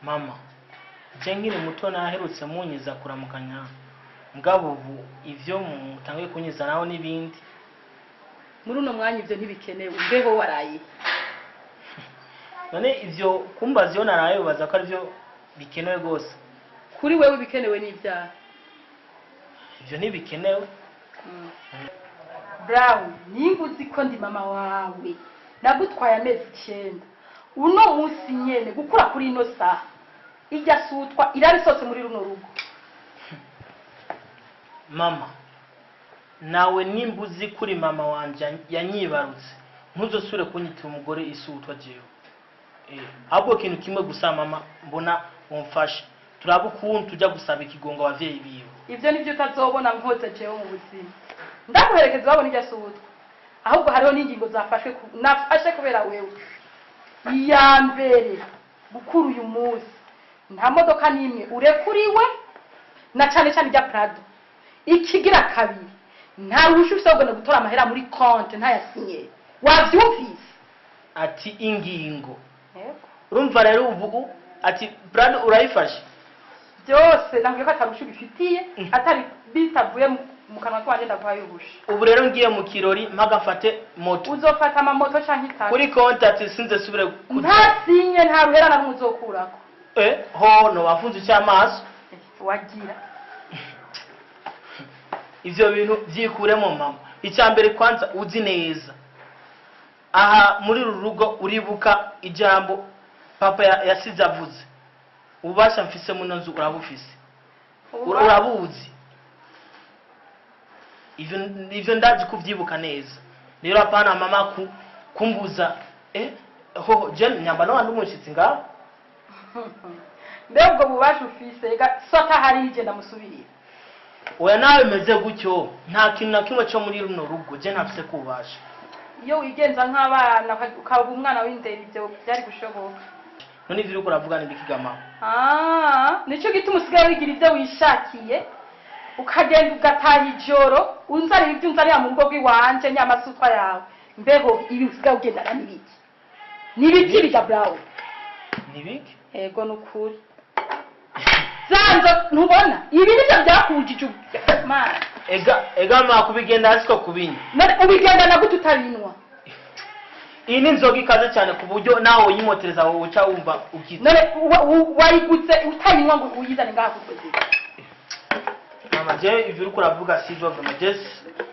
Mama, je nkiri muto naherutse munyiza kuramukanya mugabo ubu ivyo mutangiye kunyiza naho nibindi. Muri uno mwanya ivyo ntibikenewe, mbeho waraye. None ivyo kumbaza iyo naraye ubaza ko arivyo bikenewe gose. Kuri wewe bikenewe n'ivyaha. Ivyo ntibikenewe. Brown, nimba uzi ko ndi mama wawe, nagutwaye amezi 9. Uno munsi nyene gukura kuri ino saha ijya sutwa irarisose muri runo rugo. Mama, nawe nimba uzi kuri mama wanje yanyibarutse, ntuzosubire kunyita umugore isutwa jewe. Ahubwo ikintu kimwe gusa mama mbona umfashe, turaba ukuntu tujya gusaba ikigongo abavyeyi biwe. Ivyo nivyo utazobona nkoze jewe mu buzima. Ndaguherekeza babona ijya sutwa. Ahubwo hariho n'ingingo zafashwe nafashe kubera wewe. Iya mbere gukura uyu munsi nta modoka n'imwe urekuriwe na cyane cyane ijya Prado. Ikigira kabiri nta ruhusha ufise rwo gutora amahera muri konti ntayasinye. Wavyumvise? Ati ingingo. Urumva rero ubu ati Prado urayifashe byose nambwiye ko atarusha ubifitiye atari bitavuye mu kanwa kwanje ndaguhaye ubusha. Ubu rero ngiye mu kirori mpagafate moto. Uzofata amamoto canke itatu kuri konti ati sinze subire ntasinye nta ruhera na rumwe uzokurako. Ho no wafunze icyamaso wagira ivyo bintu vyikuremo mama. Icya mbere kwanza uzi neza aha muri uru rugo uribuka ijambo papa yasize avuze. Ububasha mfise muno nzu urabufise, urabuzi. Ivyo ndazi kuvyibuka neza. Rero apana mama kumbuza ho je nyamba no andi umushitsi nga mbe ubwo bubasha ufise sota hari ije ndamusubirira. Oya nawe meze gutyo nta kintu na kimwe cyo muri runo rugo je ntafise kubasha. Iyo wigenza nk'abana ukaba umwana w'indera ibyo byari gushoboka. None ivyo uriko uravuga ni bikigama. Nico gituma usigaye wigira ivyo wishakiye ukagenda ugataha ijoro unzarira ibyo unzarira mu rugo rw'iwanje nyamasutwa yawe. Mbeho ibi usigaye ugendana n'ibiki? N'ibiki biga Brown? Nibiki? Ego nukuri. Zanzo ntubona ibi nivyo byakujije mana. Ega ma kubigenda asiko kubinya. None ubigendana gute utabinwa? Iyi ni inzoga ikaze cyane ku buryo nawe uyimotereza wowe uca wumva ukize. None wayiguze utayinywa ngo uyizane ngaha kukwezi. Mama je ivyo uriko uravuga sivyo mama je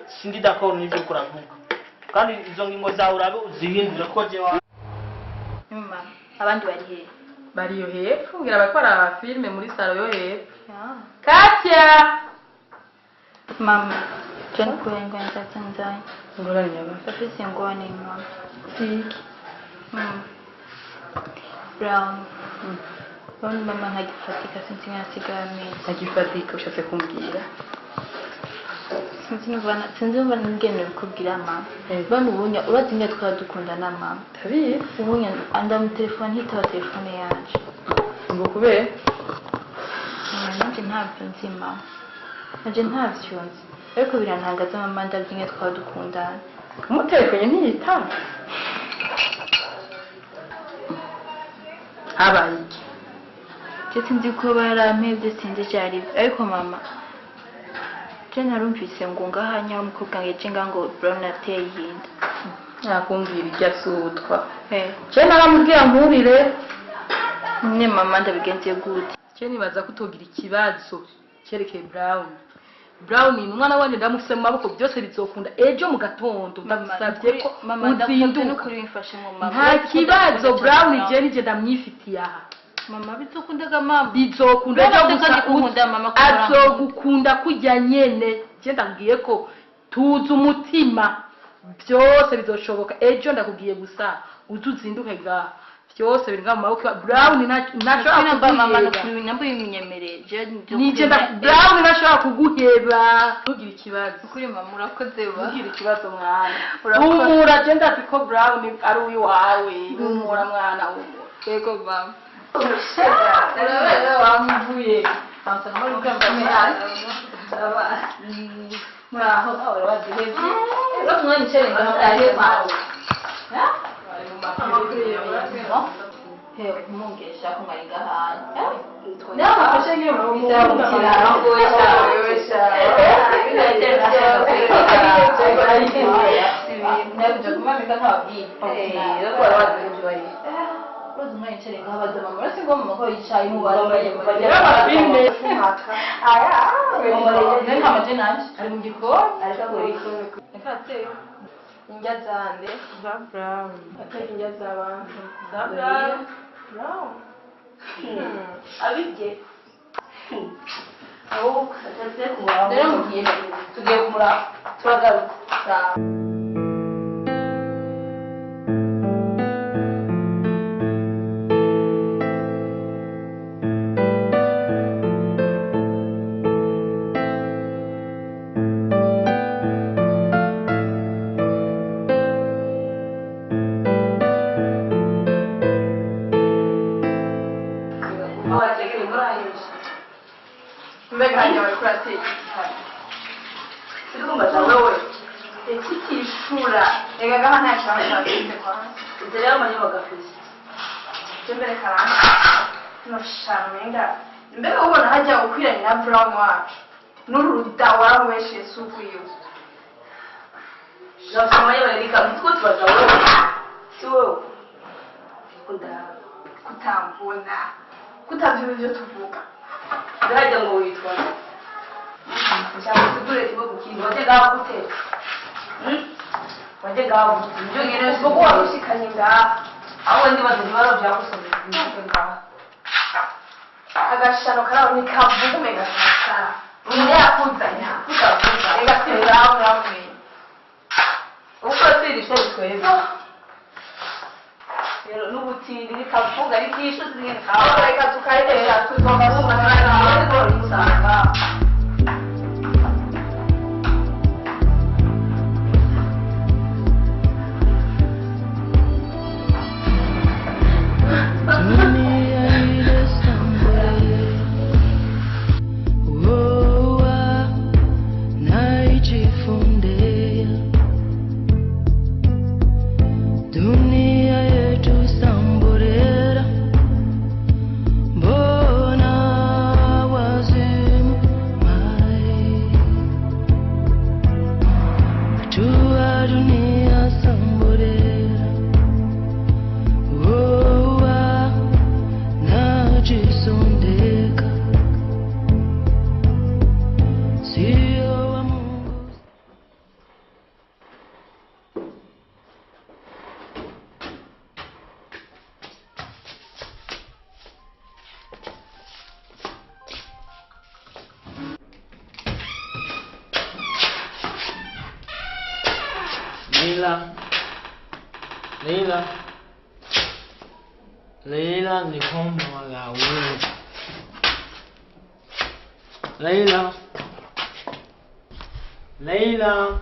sindi d'accord n'ivyo uriko uravuga. Kandi izo ngingo zawe urabe uzihindure ko je wa Mama, abandi bari hehe? Bari yo hepfo ngira bakora filme muri salo yo hepfo. Katia! Mama, je nikuye ingorane za Tanzania. Ingorane nyaba? Ndafise ingorane mama. Ziki? Mama. Brown. Brown mama ntagifatika sinzi nkasigaye amezi. Ntagifatika ushatse kumbwira? Sinzi numva ngene bikubwira mama. Brown ubunya urazi ingene twari dukundana mama. Ndabizi. Ubunya ndamutelefona ntitaba telefone yanje. Ngo kubera? Nanje ntabyo nzi mama. Nanje ntavyo nzi. Ariko birantangaza mama ndavye ingene twari dukundana. Umutelefone ntiyitaba. Habaye iki? Je sinzi ko barampevye sinzi ivyo arivyo. Ariko mama je narumvise ngo ngaha nyaho umukobwa ngo eje ngaha ngo Brown ateye inda. Nakumbwira iryo asutwa. Je naramubwira nkurire. Nyine mama ndabigenze gute? Je nibaza ko utogira ikibazo cyerekeye Brown. Brown ni umwana wanje ndamufise mu maboko byose bizokunda ejo mu gatondo ndagusabye ko uzinduka. Nta kibazo Brown je nije ndamwifitiye aha. Mama bizokundaga mama. Bizokunda ejo gusa azogukunda kujya nyene. Je ndakubwiye ko tuzi umutima byose bizoshoboka ejo ndakubwiye gusa uzuzinduke ngaha. Byose biri mu maboko Brown ntashobora kuguheba. Brown ntashobora kuguheba. Ntugire ikibazo. Ukuri mama urakoze ba. Ntugire ikibazo mwana. Humura je ndazi ko Brown ari uwiwawe. Humura mwana humura. Yego mama. Wamvuye. Muraho urabazi. Mungesha kumaringa hano. Indya zande za Brown atari indya z'abantu za Brown Brown abibye aho atase kumuraba rero mugiye tugiye kumuraba turagaruka. Mbega hajya bariko urateka kikishura reka ngaha nta kibazo cyafite kwa inzira y'amanywa bagafise je mbere karanga noshamenga mbega ubona hajya gukwiranye na Brown wacu n'uru ruda waramubeshe suku yiwe Jasoma yewe reka mutwo tubaza wewe si wewe kutambona kutavyumva ivyo tuvuga ndahajya ngo witwa nshaka kimwe ku kindi wajya ngaho gute wajya ngaho gute ibyo nyene kuko warushikanye ngaha aho ndibaza ibibazo byagusomeye ngaha agashano karaho nikavuga umenga sasa umuntu yakuzanya kutavuga reka si ngaho uramumenye uko sirisha bitwebwe rero n'ubutindi bikavuga ariko zingene kawe reka tukarekera tugomba kumara Dunia yetu samborera, mbona wazimu. Leila, Leila, Leila ndikumpamagara wewe. Leila, Leila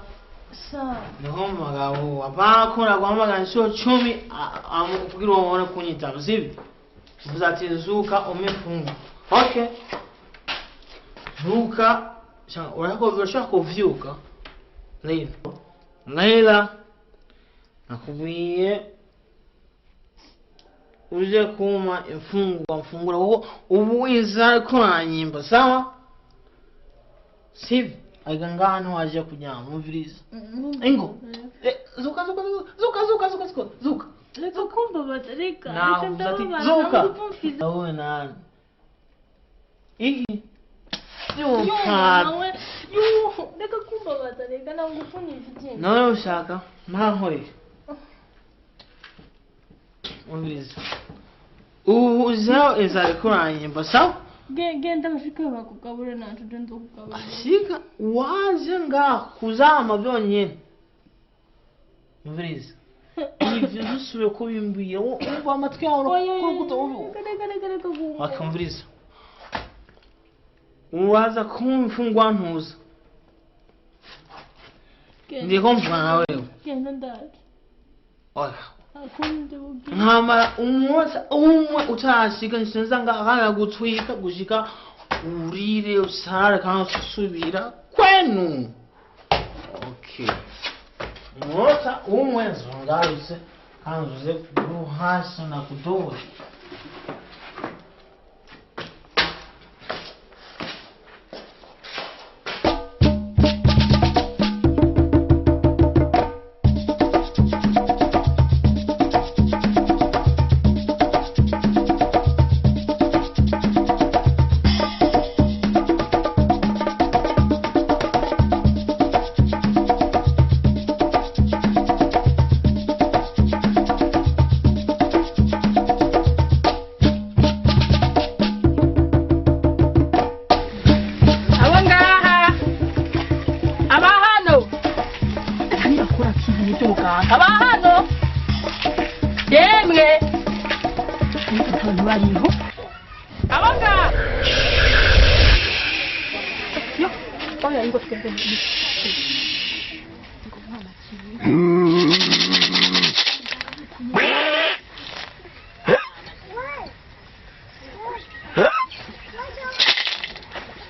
ndikumpamagara wewe. Hapana kuna guhamagara inshuro 10 kugira ubone kunyitaba, sibyo? Uvuze ati zuka umpe. Okay. Zuka, urashaka kuvyuka. Leila. Leila nakubwiye uje kuma imfungwa mfungura kuko ubu inzara kuranyimba sawa sivyo aiga ngaha ntiwaje kuryama umviriza ingo zuka zuka zuka zuka zuka zuka zuka reka kumbabaza reka reka ndababara zuka wowe nani iki nawe reka kumbabaza reka nagupfunyije ikindi nawe ushaka mpankorere umviriza ubu uzaho inzara ikuranyimba sawa genda bashike bakugabure nacu je nzokugabura ashika waje ngaha kuzama byonyine umviriza ivyo ntusubiye kubimbwira wumva amatwi yawe urakurukuta wakumviriza uraza kumfungwa ntuza ndiko mvuga nawe genda ndaje oya nkamara umunsi umwe utarashika nsinza ngaha gutwika gushika urire usarare kandi usubira kwenu okay umunsi umwe nzongarutse kandi uze kuhasa na kudoa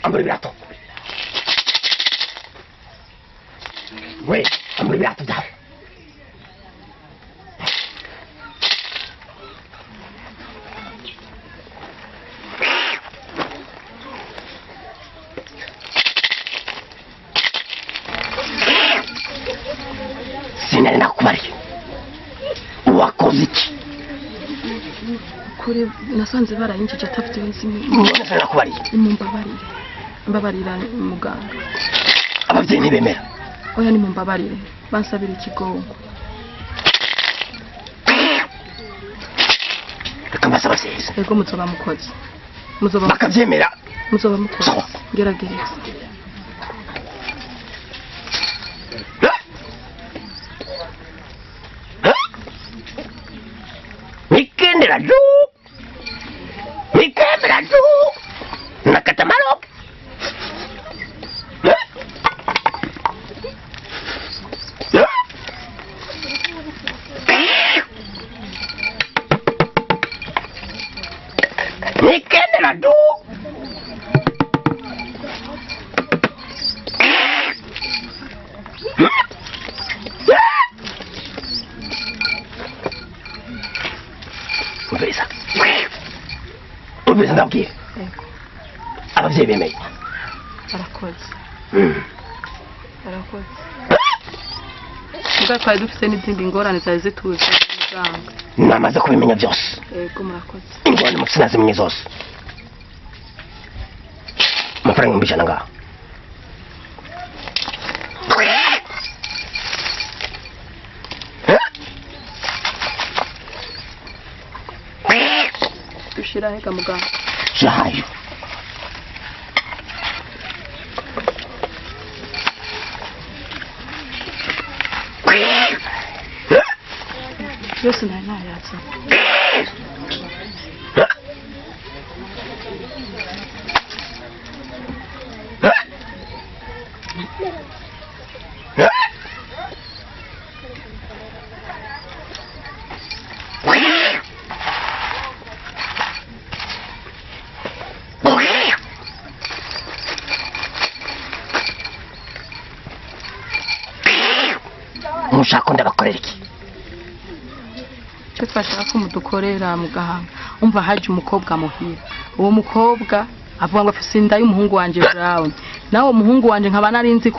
Ambura ibirato. We, ambura ibirato byawe. Sinari nakubariye. Wakoze iki? Kuri nasanze barayinjije atafite nzi. None sinakubariye. Mumbabarire. Mbabarira muganga. Abavyeyi ntibemera. Oya ni mumbabarire. Bansabira ikigongo. Reka mbasaba abavyeyi. Ego muzoba mukoze. Muzoba bakavyemera. Muzoba mukoze. Gerageza. Nikendera juu. Nikendera juu. Nakatamaro. Nikendera juu. Umviriza. Umviriza ndabwiye. Abavyeyi bemeye. Barakoze. Barakoze. Ubwo twari dufite n'izindi ngorane zari zituzi muganga. Namaze kubimenya byose. Yego murakoze. Ingorane mufite nazimenye zose. Amafaranga 100,000 ngaha. Dushira hega muganga. Shahayo. Yose nari nayazanye. Mushaka ndabakorera iki? Icyo twashaka ko mudukorera mugahanga, umva haje umukobwa muhira. Uwo mukobwa avuga ngo afise inda y'umuhungu wanje Brown. Nawe umuhungu wanje nkaba narinzi ko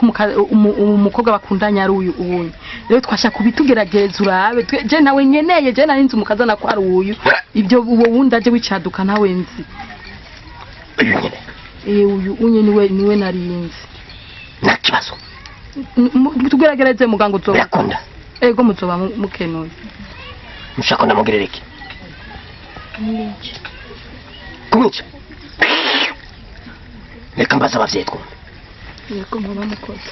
umukobwa bakundanya ari uyu uyu. Rero twashaka kubitugeragereza urabe. Je nawe nkeneye, je narinzi umukazana ko ari uyu. Ibyo uwo wundi aje wicaduka nawe nzi. Uyu unye niwe narinzi. Nta kibazo. Tugeragereze muganga uzoba. Birakunda. Ego muzoba mukenuye. Mushaka ndamugirira iki? Kumwica. Kumwica? Reka mbaze abavyeyi twumve. Yego muba mukoze.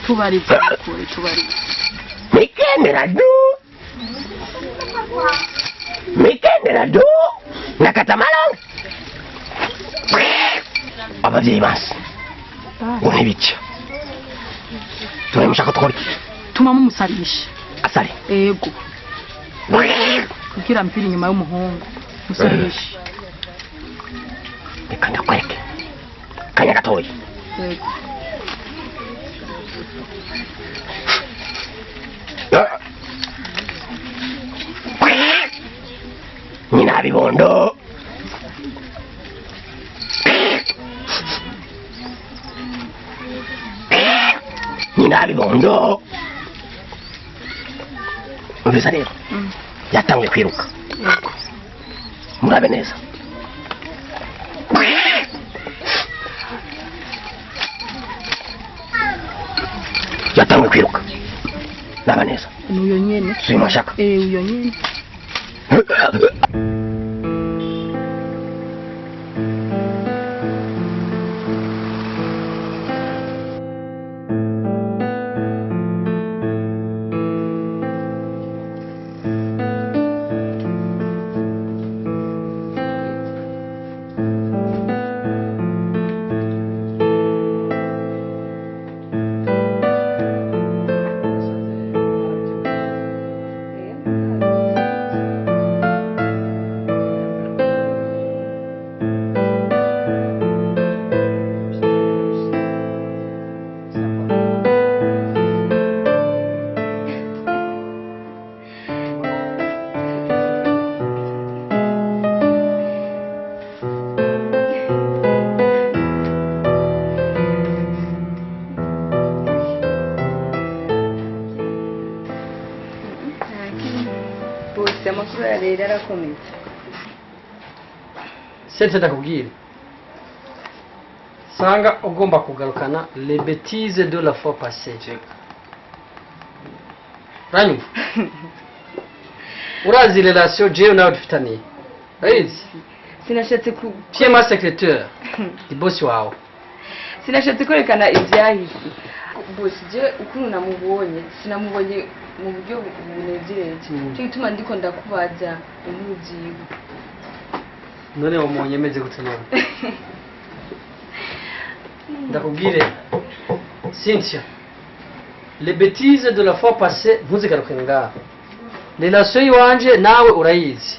Tubarize kure tubarize. Mikendera du. Mikendera du. Nakatamala. Abavyeyi basi. Ngo ntibica. Turi mushaka twori. Tuma mumusarisha. Asare. Ego. Kugira mpiri inyuma y'umuhungu. Musarisha. Reka ndakwereke. Kanya gatoyi. Yego. Nyina bibondo. Nyina bibondo. Umvise rero. Yatanguye kwiruka. Murabe neza. Yatanguye kwiruka. Naba neza. Uyo nyene. Si mashaka. Uyo nyene. Sente ndakubwira sanga ugomba kugarukana les bêtises de la fois passée. Uranyumva? Urazi relation jewe nawe dufitaniye. Urayizi? Sinashatse ku Pierre ma secrétaire di boss wawe. Sinashatse kwerekana ibyahise. Boss je ukuntu namubonye, sinamubonye mu buryo bunezereje. Cyo gituma ndiko ndakubaza inkuru ziwe. None wamunye meze gute none? Ndakubwire Cynthia, les bêtises de la fois passée ntuzigaruke ngaha. Relation yiwanje nawe urayizi.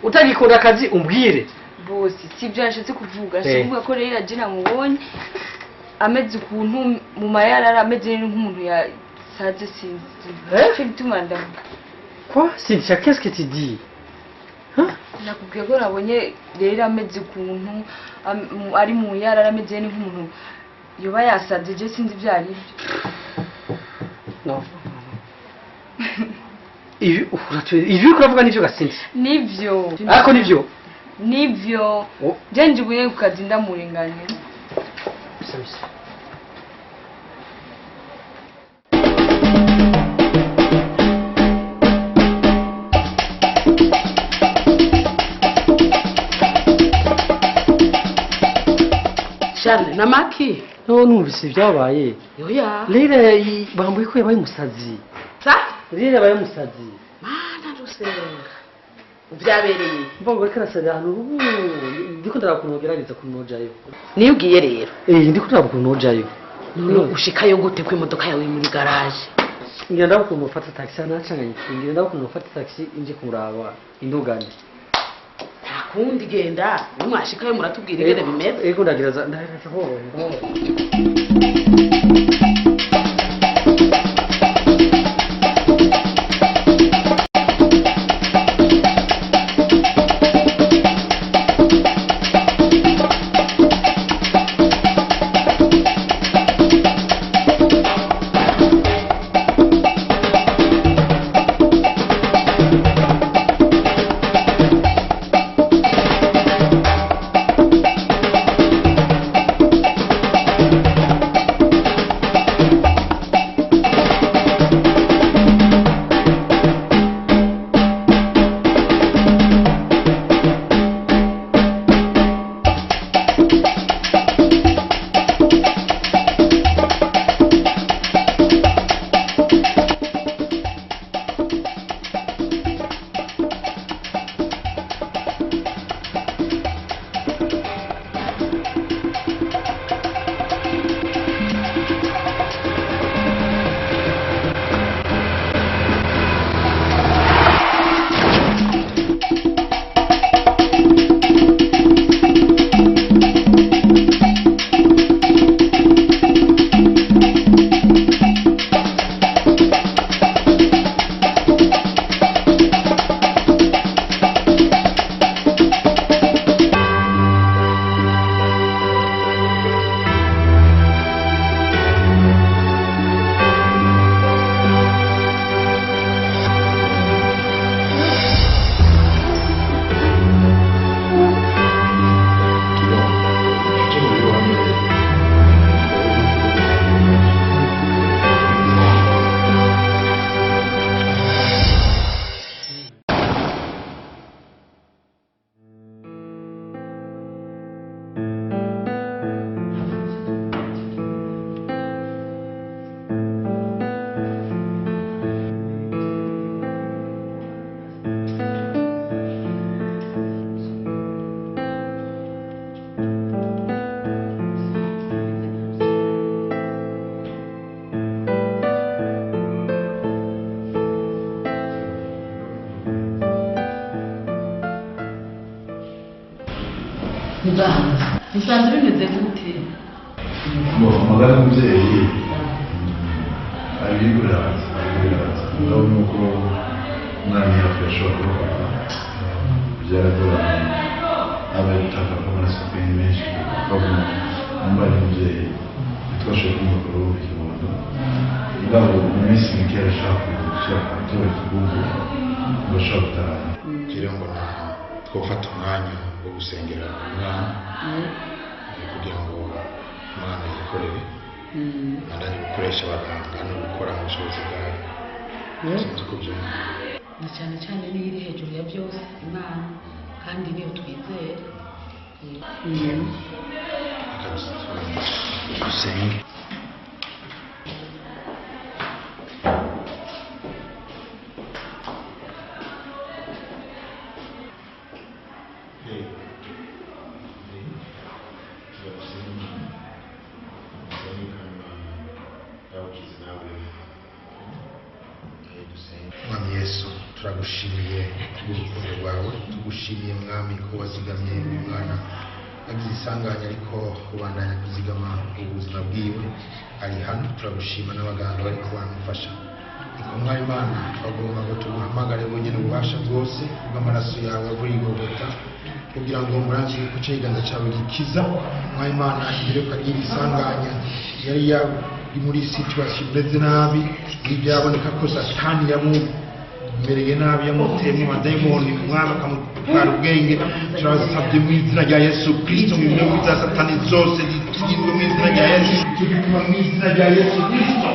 Utagikunda akazi umbwire. Boss, sibyo nashatse kuvuga. Nashatse kuvuga ko rero je namubonye ameze ukuntu mu mayarara ameze nk'umuntu yasaze sinzi. Cyo gituma ndavuga. Quoi? Cynthia, qu'est-ce que tu dis? Nakubwiye ko nabonye rero ameze ukuntu ari mu yarara ameze nk'umuntu yoba yasaze je sinzi ibyo ari byo. No. Ibi uravuga nivyo gasinzi? Nivyo. Ariko nivyo? Nivyo. Je njuguye ku kazi ndamurenganye. Bisa. Charles, namaki? No, numvise ibyabaye. Yoya. Leila bambuye ko yabaye umusazi. Sa? Rero yabaye umusazi. Mana rusenga. Vyabereye. Mbongo reka arasarira ahantu ubu ndiko ndaraba ukuntu wogerageza kunojayo. Niyo ugiye rero. Ndiko ndaraba ukuntu nojayo. None ushikayo gute ko imodoka yawe iri muri garage? Ngira ndaba ukuntu nofata taxi nacanganye. Ngira ndaba ukuntu nofata taxi inje kumuraba indugane. Nta kundi genda, nimwashikayo muratubwira ingene bimeze. Ego ndagereza ndagereza hoho. Muganga, bisanzwe bimeze gute? Amagara y'umubyeyi ari biraza, ari biraza. Mugabo nuko umwana yapfuye ashobora kurwara, byaragoranye, aba yataka ko amaraso menshi, bakabona umubare w'umubyeyi ntitwashoboye kumukura ikibondo. Mugabo mu minsi mike arashaka gushaka gutora ikibugu, ngo ashobora gutaha. Rero mbona twofata umwanya wo gusengera umwana kugira ngo umwana yikorere, bandanye gukoresha abaganga no gukora mu bushobozi bwayo. Sinzi uko ubyumva. Na cyane cyane niyo iri hejuru ya byose Imana, kandi niyo twizera. Reka dusenge. Mwami Yesu, turagushimiye kubw'urukundo rwawe, tugushimiye Mwami ko wazigamye uyu mwana agize isanganya ariko ubandanya kuzigama ubuzima bwiwe ari hano. Turagushima n'abaganga bariko baramufasha. Niko Mwami Imana, twagomba ngo tuguhamagare wenyine ububasha bwose bw'amaraso yawe buri Golgotha, kugira ngo murangire ku kiganza cyawe gikiza. Mwami Imana, imbere yuko agira isanganya yari yari muri situation imeze nabi, ibyaboneka ko Satani yamumereye nabi, yamuteyemo amadayimoni, umwami akamutwara ubwenge. Turasabye mu izina rya Yesu Kristo, mu bihugu bya Satani zose zitsindwe mu izina rya Yesu. Icyo gituma mu izina rya Yesu Kristo,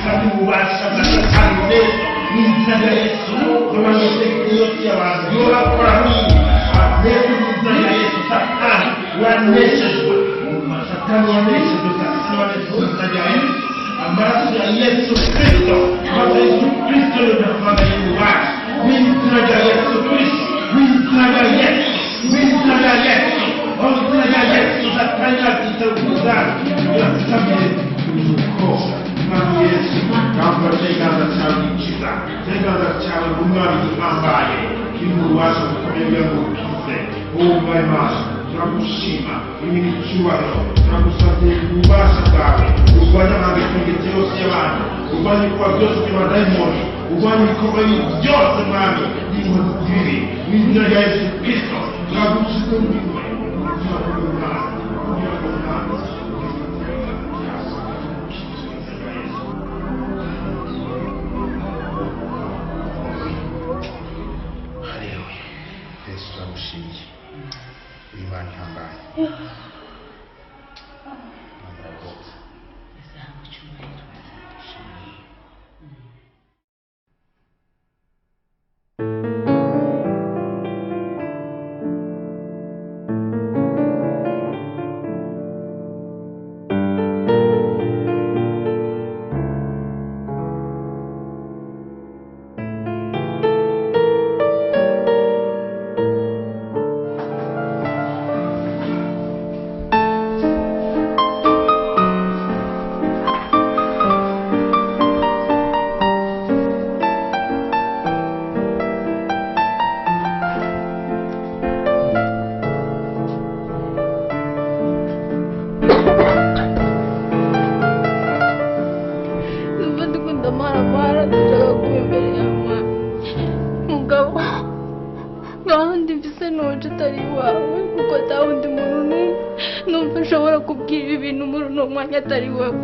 kandi ububasha bwa Satani neza mu izina rya Yesu, n'amategeko yose y'abantu yorakora neza mu izina rya Yesu. Satani waneshejwe, Satani waneshejwe, Satani waneshejwe mu izina rya Yesu. Amaraso ya Yesu Kristo, amaraso ya Yesu Kristo yodafana ububasha mu izina rya Yesu Kristo, mu izina rya Yesu, mu izina rya Yesu, mu izina rya Yesu. Satani azita ubuzana yasabye umukobwa. Mwami Yesu, kamfashe ikiganza cyawe gikiza, ikiganza cyawe umwami gihambaye kiri mu bubasha bukomeye kugira ngo ukize. Wumva Imana, turagushima ibintu icyubahiro, turagusabye ububasha bwawe urwanya amagepengete yose y'abantu, urwanya ibikorwa byose by'abadayimoni, urwanya ibikorwa bibi byose mwami n'inkozi z'ibibi mu izina rya Yesu Kristo. Turagushyize mu minwe ubuzima bw'umwana kugira ngo umwana. Haleluya. Yesu turagushimiye. Imana ihambaye. Imana iragororotse. Numva ndikunda amaramara, ndashaka kuba imbere ya mama. Mugabo, nta wundi mfise noje atari iwawe, kuko ata wundi muntu n'umwe numva nshobora kubwira ibintu muri uno mwanya atari wewe.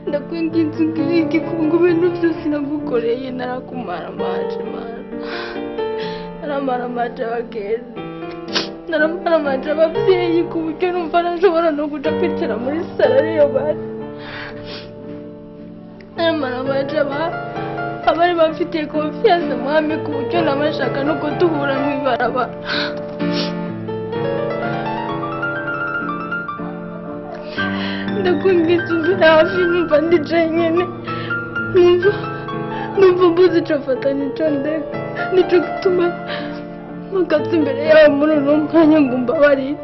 Ndakwinginze ungirire igikungu, ibintu byose nagukoreye narakumaramaje Mana, naramaramaje abagenzi, naramaramaje ababyeyi, ku buryo numva ntashobora no kuja kwicara muri salo ariyo bari. Naramaramaje abari bamfitiye confiance mwami, ku buryo nabashaka no kuduhura mu ibarabara. Ndakwinginze umve hafi, numva ndi jenyine, numva mbuze ico mfata n'ico ndeka, nico gituma mpagaze imbere yawe muri uno mwanya ngo umbabarire.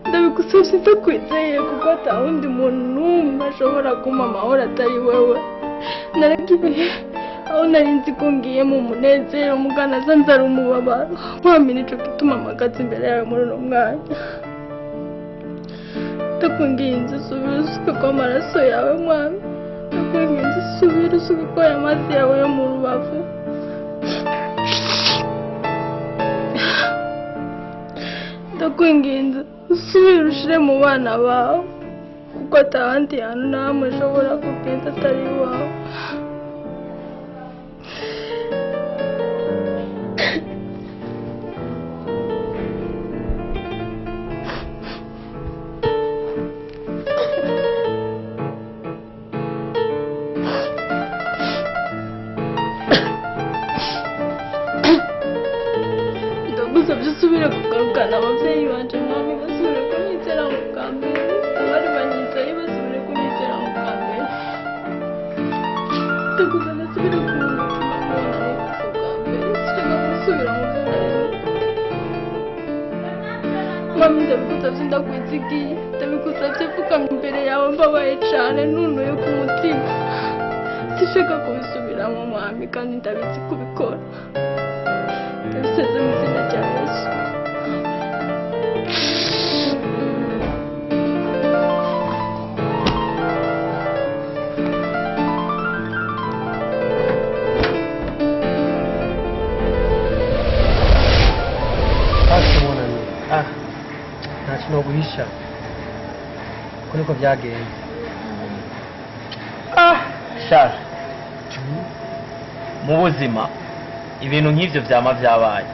Ndabigusabye ndakwizeye, kuko ata wundi muntu n'umwe ashobora kumpa amahoro atari wewe. Naragiye aho nari nzi ko ngiye mu munezero, mugana asanze ari umubabaro. Mwami, nico gituma mpagaze imbere yawe muri uno mwanya. Ndakwinginze usubire usuke ko amaraso yawe mwami, ndakwinginze usubire usuke ko aya mazi yawe yo mu rubavu. Ndakwinginze usubire ushire mu bana bawe, kuko atahandi hantu na hamwe ushobora kugenda atari iwawe. Ndagusabye usubire kugarukana ababyeyi banje mwami, basubire kunyizera mu bwa mbere, abari banyizeye basubire kunyizera mu bwa mbere. Ndagusabye asubire kumpa umutima nk'uwo nari mfise ubwa mbere, sinshaka gusubira mu byo nari. Mwami, ndabigusabye ndakwizigiye, ndabigusabye pfukamye imbere yawe mbabaye cane, nunuye ku mutima, sinshaka kubisubiramo mwami, kandi ndabizi kubikora. Ndabiseze mu izina rya Yesu. Basi mon ami, nta kintu guhisha, uko niko byagenze. Shaje mu buzima ibintu nk'ivyo vyama vyabaye,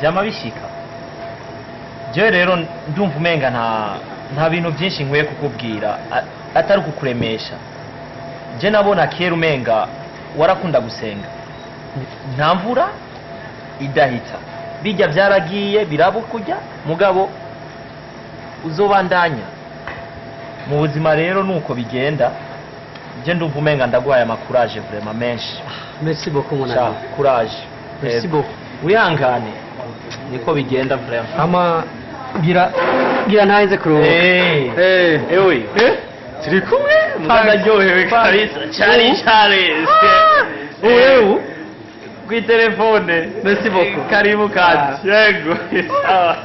vyama bishika. Jewe rero ndumva umenga nta bintu byinshi nkwiye kukubwira atari ukukuremesha. Je nabona kera umenga warakunda gusenga, nta mvura idahita, bijya byaragiye birabukurya, mugabo uzobandanya. Mu buzima rero nuko bigenda. Je ndumva umenga ndaguhaye amakuraje vraiment menshi. Merci beaucoup mon Sha, ami. courage. Merci beaucoup. Wihangane, niko bigenda vraiment. Ama gira gira ntahenze kuruhuka. Eh, ewe, turi kumwe muganga, kabisa cyane cyane. Ubu kuri telefone. Merci beaucoup. Karibu kandi. Yego, sawa.